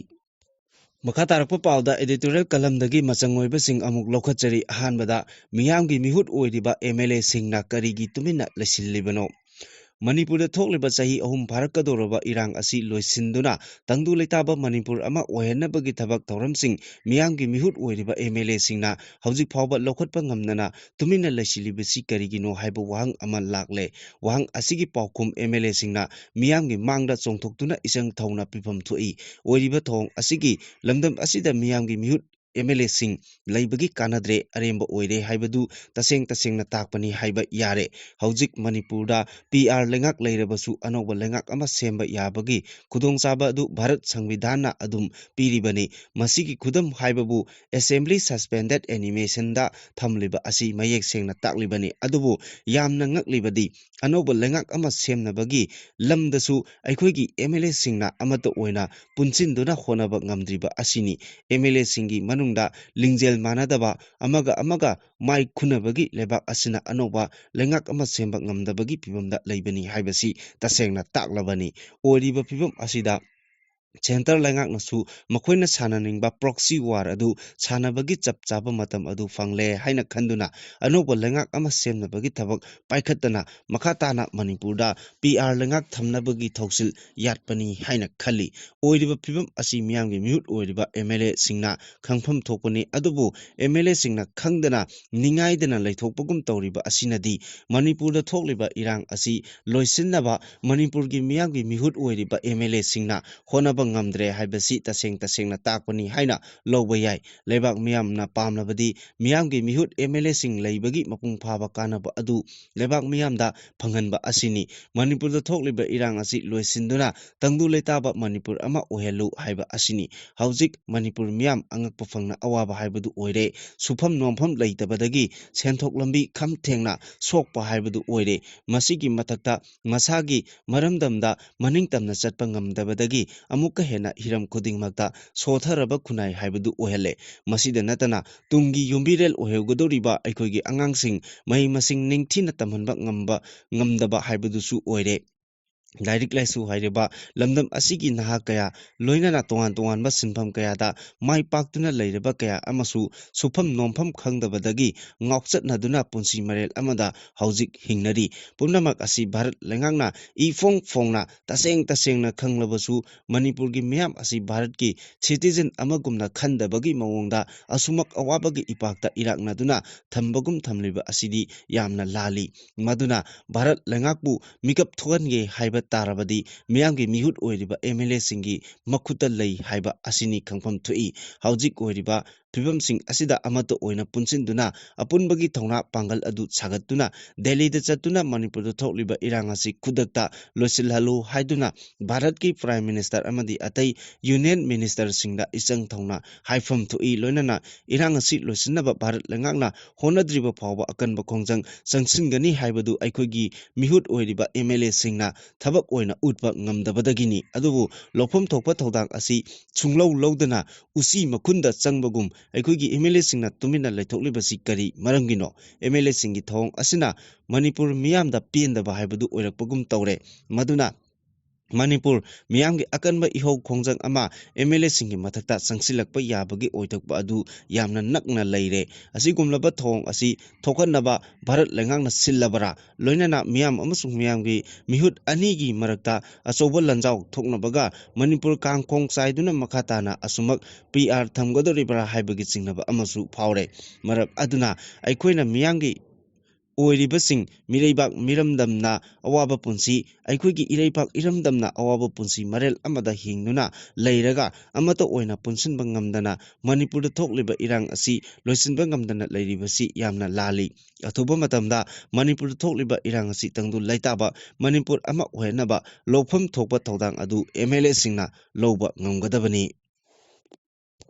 ꯃꯈꯥ ꯇꯥꯔꯛꯄ ꯄꯥꯎꯗ editorial columnꯗꯒꯤ ꯃꯆꯪ ꯑꯣꯏꯕꯁꯤꯡ ꯑꯃꯨꯛ ꯂꯧꯈꯠꯆꯔꯤ꯫ ꯑꯍꯥꯟꯕꯗ, ꯃꯤꯌꯥꯝꯒꯤ ꯃꯤꯍꯨꯠ ꯑꯣꯏꯔꯤꯕ ꯑꯦꯝ ꯑꯦꯜ ꯑꯦꯁꯤꯡꯅ ꯀꯔꯤꯒꯤ ꯇꯨꯃꯤꯟꯅ ꯂꯩꯁꯤꯜꯂꯤꯕꯅꯣ? ꯃꯅꯤꯄꯨꯔꯗ ꯊꯣꯛꯂꯤꯕ ꯆꯍꯤ ꯑꯍꯨꯝ ꯐꯥꯔꯛꯀꯗꯧꯔꯕ ꯏꯔꯥꯡ ꯑꯁꯤ ꯂꯣꯏꯁꯤꯟꯗꯨꯅ ꯇꯪꯗꯨ ꯂꯩꯇꯥꯕ ꯃꯅꯤꯄꯨꯔ ꯑꯃ ꯑꯣꯏꯍꯟꯅꯕꯒꯤ ꯊꯕꯛ ꯊꯧꯔꯝꯁꯤꯡ ꯃꯤꯌꯥꯝꯒꯤ ꯃꯤꯍꯨꯠ ꯑꯣꯏꯔꯤꯕ ꯑꯦꯝ ꯑꯦꯜ ꯑꯦꯁꯤꯡꯅ ꯍꯧꯖꯤꯛ ꯐꯥꯎꯕ ꯂꯧꯈꯠꯄ ꯉꯝꯗꯅ ꯇꯨꯃꯤꯟꯅ ꯂꯩꯁꯤꯜꯂꯤꯕꯁꯤ ꯀꯔꯤꯒꯤꯅꯣ ꯍꯥꯏꯕ ꯋꯥꯍꯪ ꯑꯃ ꯂꯥꯛꯂꯦ꯫ ꯋꯥꯍꯪ ꯑꯁꯤꯒꯤ ꯄꯥꯎꯈꯨꯝ ꯑꯦꯝ ꯑꯦꯜ ꯑꯦꯁꯤꯡꯅ ꯃꯤꯌꯥꯝꯒꯤ ꯃꯥꯡꯗ ꯆꯣꯡꯊꯣꯛꯇꯨꯅ ꯏꯆꯪ ꯊꯧꯅ ꯄꯤꯐꯝ ꯊꯣꯛꯏ꯫ ꯑꯣꯏꯔꯤꯕ ꯊꯧꯑꯣꯡ ꯑꯁꯤꯒꯤ ꯂꯝꯗꯝ ꯑꯁꯤꯗ ꯃꯤꯌꯥꯝꯒꯤ ꯃꯤꯍꯨꯠ ꯑꯦꯝ ꯑꯦꯜ ꯑꯦꯁꯤꯡ ꯂꯩꯕꯒꯤ ꯀꯥꯟꯅꯗ꯭ꯔꯦ, ꯑꯔꯦꯝꯕ ꯑꯣꯏꯔꯦ ꯍꯥꯏꯕꯗꯨ ꯇꯁꯦꯡ ꯇꯁꯦꯡꯅ ꯇꯥꯛꯄꯅꯤ ꯍꯥꯏꯕ ꯌꯥꯔꯦ꯫ ꯍꯧꯖꯤꯛ ꯃꯅꯤꯄꯨꯔꯗ ꯄꯤ ꯑꯥꯔ ꯂꯩꯉꯥꯛ ꯂꯩꯔꯕꯁꯨ ꯑꯅꯧꯕ ꯂꯩꯉꯥꯛ ꯑꯃ ꯁꯦꯝꯕ ꯌꯥꯕꯒꯤ ꯈꯨꯗꯣꯡꯆꯥꯕ ꯑꯗꯨ ꯚꯥꯔꯠ ꯁꯪꯕꯤꯙꯥꯟꯅ ꯑꯗꯨꯝ ꯄꯤꯔꯤꯕꯅꯤ꯫ ꯃꯁꯤꯒꯤ ꯈꯨꯗꯝ ꯍꯥꯏꯕꯕꯨ Assembly Suspended Animationꯗ ꯊꯝꯂꯤꯕ ꯑꯁꯤ ꯃꯌꯦꯛ ꯁꯦꯡꯅ ꯇꯥꯛꯂꯤꯕꯅꯤ꯫ ꯑꯗꯨꯕꯨ ꯌꯥꯝꯅ ꯉꯛꯂꯤꯕꯗꯤ ꯑꯅꯧꯕ ꯂꯩꯉꯥꯛ ꯑꯃ ꯁꯦꯝꯅꯕꯒꯤ ꯂꯝꯗꯁꯨ ꯑꯩꯈꯣꯏꯒꯤ ꯑꯦꯝ ꯑꯦꯜ ꯑꯦꯁꯤꯡꯅ ꯑꯃꯠꯇ ꯑꯣꯏꯅ ꯄꯨꯟꯁꯤꯟꯗꯨꯅ ꯍꯣꯠꯅꯕ ꯉꯝꯗ꯭ꯔꯤꯕ ꯑꯁꯤꯅꯤ꯫ ꯑꯦꯝ ꯑꯦꯜ ꯑꯦꯁꯤꯡꯒꯤ ꯃꯅꯨꯡꯗ ꯂꯤꯡꯖꯦꯜ ꯃꯥꯟꯅꯗꯕ, ꯑꯃꯒ ꯑꯃꯒ ꯃꯥꯏ ꯈꯨꯅꯕꯒꯤ ꯂꯩꯕꯥꯛ ꯑꯁꯤꯅ ꯑꯅꯧꯕ ꯂꯩꯉꯥꯛ ꯑꯃ ꯁꯦꯝꯕ ꯉꯝꯗꯕꯒꯤ ꯐꯤꯕꯝꯗ ꯂꯩꯕꯅꯤ ꯍꯥꯏꯕꯁꯤ ꯇꯁꯦꯡꯅ ꯇꯥꯛꯂꯕꯅꯤ꯫ ꯑꯣꯏꯔꯤꯕ ꯐꯤꯕꯝ ꯑꯁꯤꯗ ꯁꯦꯟꯇꯔ ꯂꯩꯉꯥꯛꯅꯁꯨ ꯃꯈꯣꯏꯅ ꯁꯥꯟꯅꯅꯤꯡꯕ proxy war ꯑꯗꯨ ꯁꯥꯟꯅꯕꯒꯤ ꯆꯞ ꯆꯥꯕ ꯃꯇꯝ ꯑꯗꯨ ꯐꯪꯂꯦ ꯍꯥꯏꯅ ꯈꯟꯗꯨꯅ ꯑꯅꯧꯕ ꯂꯩꯉꯥꯛ ꯑꯃ ꯁꯦꯝꯅꯕꯒꯤ ꯊꯕꯛ ꯄꯥꯏꯈꯠꯇꯅ ꯃꯈꯥ ꯇꯥꯅ ꯃꯅꯤꯄꯨꯔꯗ ꯄꯤ ꯑꯥꯔ ꯂꯩꯉꯥꯛ ꯊꯝꯅꯕꯒꯤ ꯊꯧꯁꯤꯜ ꯌꯥꯠꯄꯅꯤ ꯍꯥꯏꯅ ꯈꯜꯂꯤ꯫ ꯑꯣꯏꯔꯤꯕ ꯐꯤꯕꯝ ꯑꯁꯤ ꯃꯤꯌꯥꯝꯒꯤ ꯃꯤꯍꯨꯠ ꯑꯣꯏꯔꯤꯕ ꯑꯦꯝ ꯑꯦꯜ ꯑꯦꯁꯤꯡꯅ ꯈꯪꯐꯝ ꯊꯣꯛꯄꯅꯤ꯫ ꯑꯗꯨꯕꯨ ꯑꯦꯝ ꯑꯦꯜ ꯑꯦꯁꯤꯡꯅ ꯈꯪꯗꯅ ꯅꯤꯡꯉꯥꯏꯗꯅ ꯂꯩꯊꯣꯛꯄꯒꯨꯝ ꯇꯧꯔꯤꯕ ꯑꯁꯤꯅꯗꯤ ꯃꯅꯤꯄꯨꯔꯗ ꯊꯣꯛꯂꯤꯕ ꯏꯔꯥꯡ ꯑꯁꯤ ꯂꯣꯏꯁꯤꯟꯅꯕ ꯃꯅꯤꯄꯨꯔꯒꯤ ꯃꯤꯌꯥꯝꯒꯤ ꯃꯤꯍꯨꯠ ꯑꯣꯏꯔꯤꯕ ꯑꯦꯝ ꯑꯦꯜ ꯑꯦꯁꯤꯡꯅ ꯍꯣꯠꯅꯕ ꯉꯝꯗ꯭ꯔꯦ ꯍꯥꯏꯕꯁꯤ ꯇꯁꯦꯡ ꯇꯁꯦꯡꯅ ꯇꯥꯛꯄꯅꯤ ꯍꯥꯏꯅ ꯂꯧꯕ ꯌꯥꯏ꯫ ꯂꯩꯕꯥꯛ ꯃꯤꯌꯥꯝꯅ ꯄꯥꯝꯂꯕꯗꯤ ꯃꯤꯌꯥꯝꯒꯤ ꯃꯤꯍꯨꯠ ꯑꯦꯝ ꯑꯦꯜ ꯑꯦꯁꯤꯡ ꯂꯩꯕꯒꯤ ꯃꯄꯨꯡ ꯐꯥꯕ ꯀꯥꯟꯅꯕ ꯑꯗꯨ ꯂꯩꯕꯥꯛ ꯃꯤꯌꯥꯝꯗ ꯐꯪꯍꯟꯕ ꯑꯁꯤꯅꯤ꯫ ꯃꯅꯤꯄꯨꯔꯗ ꯊꯣꯛꯂꯤꯕ ꯏꯔꯥꯡ ꯑꯁꯤ ꯂꯣꯏꯁꯤꯟꯗꯨꯅ ꯇꯪꯗꯨ ꯂꯩꯇꯥꯕ ꯃꯅꯤꯄꯨꯔ ꯑꯃ ꯑꯣꯏꯍꯜꯂꯨ ꯍꯥꯏꯕ ꯑꯁꯤꯅꯤ꯫ ꯍꯧꯖꯤꯛ ꯃꯅꯤꯄꯨꯔ ꯃꯤꯌꯥꯝ ꯑꯉꯛꯄ ꯐꯪꯅ ꯑꯋꯥꯕ ꯍꯥꯏꯕꯗꯨ ꯑꯣꯏꯔꯦ꯫ ꯁꯨꯐꯝ ꯅꯣꯝꯐꯝ ꯂꯩꯇꯕꯗꯒꯤ ꯁꯦꯟꯊꯣꯛ ꯂꯝꯕꯤ ꯈꯝ ꯊꯦꯡꯅ ꯁꯣꯛꯄ ꯍꯥꯏꯕꯗꯨ ꯑꯣꯏꯔꯦ꯫ ꯃꯁꯤꯒꯤ ꯃꯊꯛꯇ ꯃꯁꯥꯒꯤ ꯃꯔꯝꯗꯝꯗ ꯃꯅꯤꯡꯇꯝꯅ ꯆꯠꯄ ꯉꯝꯗꯕꯗꯒꯤ ꯑꯃꯨꯛꯀ ꯍꯦꯟꯅ ꯍꯤꯔꯝ ꯈꯨꯗꯤꯡꯃꯛꯇ ꯁꯣꯊꯔꯕ ꯈꯨꯟꯅꯥꯏ ꯍꯥꯏꯕꯗꯨ ꯑꯣꯏꯍꯜꯂꯦ꯫ ꯃꯁꯤꯗ ꯅꯠꯇꯅ ꯇꯨꯡꯒꯤ ꯌꯨꯝꯕꯤꯔꯦꯜ ꯑꯣꯏꯍꯧꯒꯗꯧꯔꯤꯕ ꯑꯩꯈꯣꯏꯒꯤ ꯑꯉꯥꯡꯁꯤꯡ ꯃꯍꯩ ꯃꯁꯤꯡ ꯅꯤꯡꯊꯤꯅ ꯇꯝꯍꯟꯕ ꯉꯝꯕ, ꯉꯝꯗꯕ ꯍꯥꯏꯕꯗꯨꯁꯨ ꯑꯣꯏꯔꯦ꯫ ꯂꯥꯏꯔꯤꯛ ꯂꯥꯏꯁꯨ ꯍꯥꯏꯔꯤꯕ ꯂꯝꯗꯝ ꯑꯁꯤꯒꯤ ꯅꯍꯥ ꯀꯌꯥ, ꯂꯣꯏꯅꯅ ꯇꯣꯉꯥꯟ ꯇꯣꯉꯥꯟꯕ ꯁꯤꯟꯐꯝ ꯀꯌꯥꯗ ꯃꯥꯏ ꯄꯥꯛꯇꯨꯅ ꯂꯩꯔꯕ ꯀꯌꯥ ꯑꯃꯁꯨ ꯁꯨꯐꯝ ꯅꯣꯝꯐꯝ ꯈꯪꯗꯕꯗꯒꯤ ꯉꯥꯎꯆꯠꯅꯗꯨꯅ ꯄꯨꯟꯁꯤ ꯃꯔꯦꯜ ꯑꯃꯗ ꯍꯧꯖꯤꯛ ꯍꯤꯡꯅꯔꯤ꯫ ꯄꯨꯝꯅꯃꯛ ꯑꯁꯤ ꯚꯥꯔꯠ ꯂꯩꯉꯥꯛꯅ ꯏꯐꯣꯡ ꯐꯣꯡꯅ ꯇꯁꯦꯡ ꯇꯁꯦꯡꯅ ꯈꯪꯂꯕꯁꯨ ꯃꯅꯤꯄꯨꯔꯒꯤ ꯃꯤꯌꯥꯝ ꯑꯁꯤ ꯚꯥꯔꯠꯀꯤ citizen ꯑꯃꯒꯨꯝꯅ ꯈꯟꯗꯕꯒꯤ ꯃꯑꯣꯡꯗ ꯑꯁꯨꯃꯛ ꯑꯋꯥꯕꯒꯤ ꯏꯄꯥꯛꯇ ꯏꯔꯥꯛꯅꯗꯨꯅ ꯊꯝꯕꯒꯨꯝ ꯊꯝꯂꯤꯕ ꯑꯁꯤꯗꯤ ꯌꯥꯝꯅ ꯂꯥꯜꯂꯤ꯫ ꯃꯗꯨꯅ ꯚꯥꯔꯠ ꯂꯩꯉꯥꯛꯄꯨ ꯃꯤꯀꯞ ꯊꯣꯛꯍꯟꯒꯦ ꯍꯥꯏꯕ ꯇꯥꯔꯕꯗꯤ ꯃꯤꯌꯥꯝꯒꯤ ꯃꯤꯍꯨꯠ ꯑꯣꯏꯔꯤꯕ ꯑꯦꯝ ꯑꯦꯜ ꯑꯦꯁꯤꯡꯒꯤ ꯃꯈꯨꯠꯇ ꯂꯩ ꯍꯥꯏꯕ ꯑꯁꯤꯅꯤ ꯈꯪꯐꯝ ꯊꯣꯛꯏ꯫ ꯍꯧꯖꯤꯛ ꯑꯣꯏꯔꯤꯕ ꯐꯤꯕꯝꯁꯤꯡ ꯑꯁꯤꯗ ꯑꯃꯠꯇ ꯑꯣꯏꯅ ꯄꯨꯟꯁꯤꯟꯗꯨꯅ ꯑꯄꯨꯟꯕꯒꯤ ꯊꯧꯅꯥ ꯄꯥꯡꯒꯜ ꯑꯗꯨ ꯁꯥꯒꯠꯇꯨꯅ ꯗꯦꯜꯂꯤꯗ ꯆꯠꯇꯨꯅ ꯃꯅꯤꯄꯨꯔꯗ ꯊꯣꯛꯂꯤꯕ ꯏꯔꯥꯡ ꯑꯁꯤ ꯈꯨꯗꯛꯇ ꯂꯣꯏꯁꯤꯜꯍꯜꯂꯨ ꯍꯥꯏꯗꯨꯅ ꯚꯥꯔꯠꯀꯤ Prime Minister ꯑꯃꯗꯤ ꯑꯇꯩ Union Ministerꯁꯤꯡꯗ ꯏꯆꯪ ꯊꯧꯅ ꯍꯥꯏꯐꯝ ꯊꯣꯛꯏ꯫ ꯂꯣꯏꯅꯅ ꯏꯔꯥꯡ ꯑꯁꯤ ꯂꯣꯏꯁꯤꯟꯅꯕ ꯚꯥꯔꯠ ꯂꯩꯉꯥꯛꯅ ꯍꯣꯠꯅꯗ꯭ꯔꯤꯕ ꯐꯥꯎꯕ ꯑꯀꯟꯕ ꯈꯣꯡꯖꯪ ꯆꯪꯁꯤꯟꯒꯅꯤ ꯍꯥꯏꯕꯗꯨ ꯑꯩꯈꯣꯏꯒꯤ ꯃꯤꯍꯨꯠ ꯑꯣꯏꯔꯤꯕ MLAꯁꯤꯡꯅ ꯊꯕꯛ ꯑꯣꯏꯅ ꯎꯠꯄ ꯉꯝꯗꯕꯗꯒꯤꯅꯤ꯫ ꯑꯗꯨꯕꯨ ꯂꯧꯐꯝ ꯊꯣꯛꯄ ꯊꯧꯗꯥꯡ ꯑꯁꯤ ꯁꯨꯡꯂꯧ ꯂꯧꯗꯅ ꯎꯆꯤ ꯃꯈꯨꯟꯗ ꯆꯪꯕꯒꯨꯝ ꯑꯩꯈꯣꯏꯒꯤ MLAꯁꯤꯡꯅ ꯇꯨꯃꯤꯟꯅ ꯂꯩꯊꯣꯛꯂꯤꯕꯁꯤ ꯀꯔꯤ ꯃꯔꯝꯒꯤꯅꯣ? MLAꯁꯤꯡꯒꯤ ꯊꯧꯑꯣꯡ ꯑꯁꯤꯅ ꯃꯅꯤꯄꯨꯔ ꯃꯤꯌꯥꯝꯗ ꯄꯦꯟꯗꯕ ꯍꯥꯏꯕꯗꯨ ꯑꯣꯏꯔꯛꯄꯒꯨꯝ ꯇꯧꯔꯦ꯫ ꯃꯗꯨꯅ ꯃꯅꯤꯄꯨꯔ ꯃꯤꯌꯥꯝꯒꯤ ꯑꯀꯟꯕ ꯏꯍꯧ ꯈꯣꯡꯖꯪ ꯑꯃ MLAꯁꯤꯡꯒꯤ ꯃꯊꯛꯇ ꯆꯪꯁꯤꯜꯂꯛꯄ ꯌꯥꯕꯒꯤ ꯑꯣꯏꯊꯣꯛꯄ ꯑꯗꯨ ꯌꯥꯝꯅ ꯅꯛꯅ ꯂꯩꯔꯦ꯫ ꯑꯁꯤꯒꯨꯝꯂꯕ ꯊꯧꯑꯣꯡ ꯑꯁꯤ ꯊꯣꯛꯍꯟꯅꯕ ꯚꯥꯔꯠ ꯂꯩꯉꯥꯛꯅ ꯁꯤꯜꯂꯕꯔꯥ? ꯂꯣꯏꯅꯅ ꯃꯤꯌꯥꯝ ꯑꯃꯁꯨꯡ ꯃꯤꯌꯥꯝꯒꯤ ꯃꯤꯍꯨꯠ ꯑꯅꯤꯒꯤ ꯃꯔꯛꯇ ꯑꯆꯧꯕ ꯂꯥꯟꯖꯥꯎ ꯊꯣꯛꯅꯕꯒ ꯃꯅꯤꯄꯨꯔ ꯀꯥꯡꯈꯣꯡ ꯆꯥꯏꯗꯨꯅ ꯃꯈꯥ ꯇꯥꯅ ꯑꯁꯨꯃꯛ PR ꯊꯝꯒꯗꯧꯔꯤꯕ꯭ꯔꯥ ꯍꯥꯏꯕꯒꯤ ꯆꯤꯡꯅꯕ ꯑꯃꯁꯨ ꯐꯥꯎꯔꯦ꯫ ꯃꯔꯝ ꯑꯗꯨꯅ ꯑꯩꯈꯣꯏꯅ ꯃꯤꯌꯥꯝꯒꯤ ꯑꯣꯏꯔꯤꯕꯁꯤꯡ, ꯃꯤꯔꯩꯕꯥꯛ ꯃꯤꯔꯝꯗꯝꯅ ꯑꯋꯥꯕ ꯄꯨꯟꯁꯤ, ꯑꯩꯈꯣꯏꯒꯤ ꯏꯔꯩꯄꯥꯛ ꯏꯔꯝꯗꯝꯅ ꯑꯋꯥꯕ ꯄꯨꯟꯁꯤ ꯃꯔꯦꯜ ꯑꯃꯗ ꯍꯤꯡꯗꯨꯅ ꯂꯩꯔꯒ ꯑꯃꯠꯇ ꯑꯣꯏꯅ ꯄꯨꯟꯁꯤꯟꯕ ꯉꯝꯗꯅ ꯃꯅꯤꯄꯨꯔꯗ ꯊꯣꯛꯂꯤꯕ ꯏꯔꯥꯡ ꯑꯁꯤ ꯂꯣꯏꯁꯤꯟꯕ ꯉꯝꯗꯅ ꯂꯩꯔꯤꯕꯁꯤ ꯌꯥꯝꯅ ꯂꯥꯜꯂꯤ꯫ ꯑꯊꯨꯕ ꯃꯇꯝꯗ ꯃꯅꯤꯄꯨꯔꯗ ꯊꯣꯛꯂꯤꯕ ꯏꯔꯥꯡ ꯑꯁꯤ ꯇꯪꯗꯨ ꯂꯩꯇꯥꯕ ꯃꯅꯤꯄꯨꯔ ꯑꯃ ꯑꯣꯏꯍꯟꯅꯕ ꯂꯧꯐꯝ ꯊꯣꯛꯄ ꯊꯧꯗꯥꯡ ꯑꯗꯨ MLAꯁꯤꯡꯅ ꯂꯧꯕ ꯉꯝꯒꯗꯕꯅꯤ꯫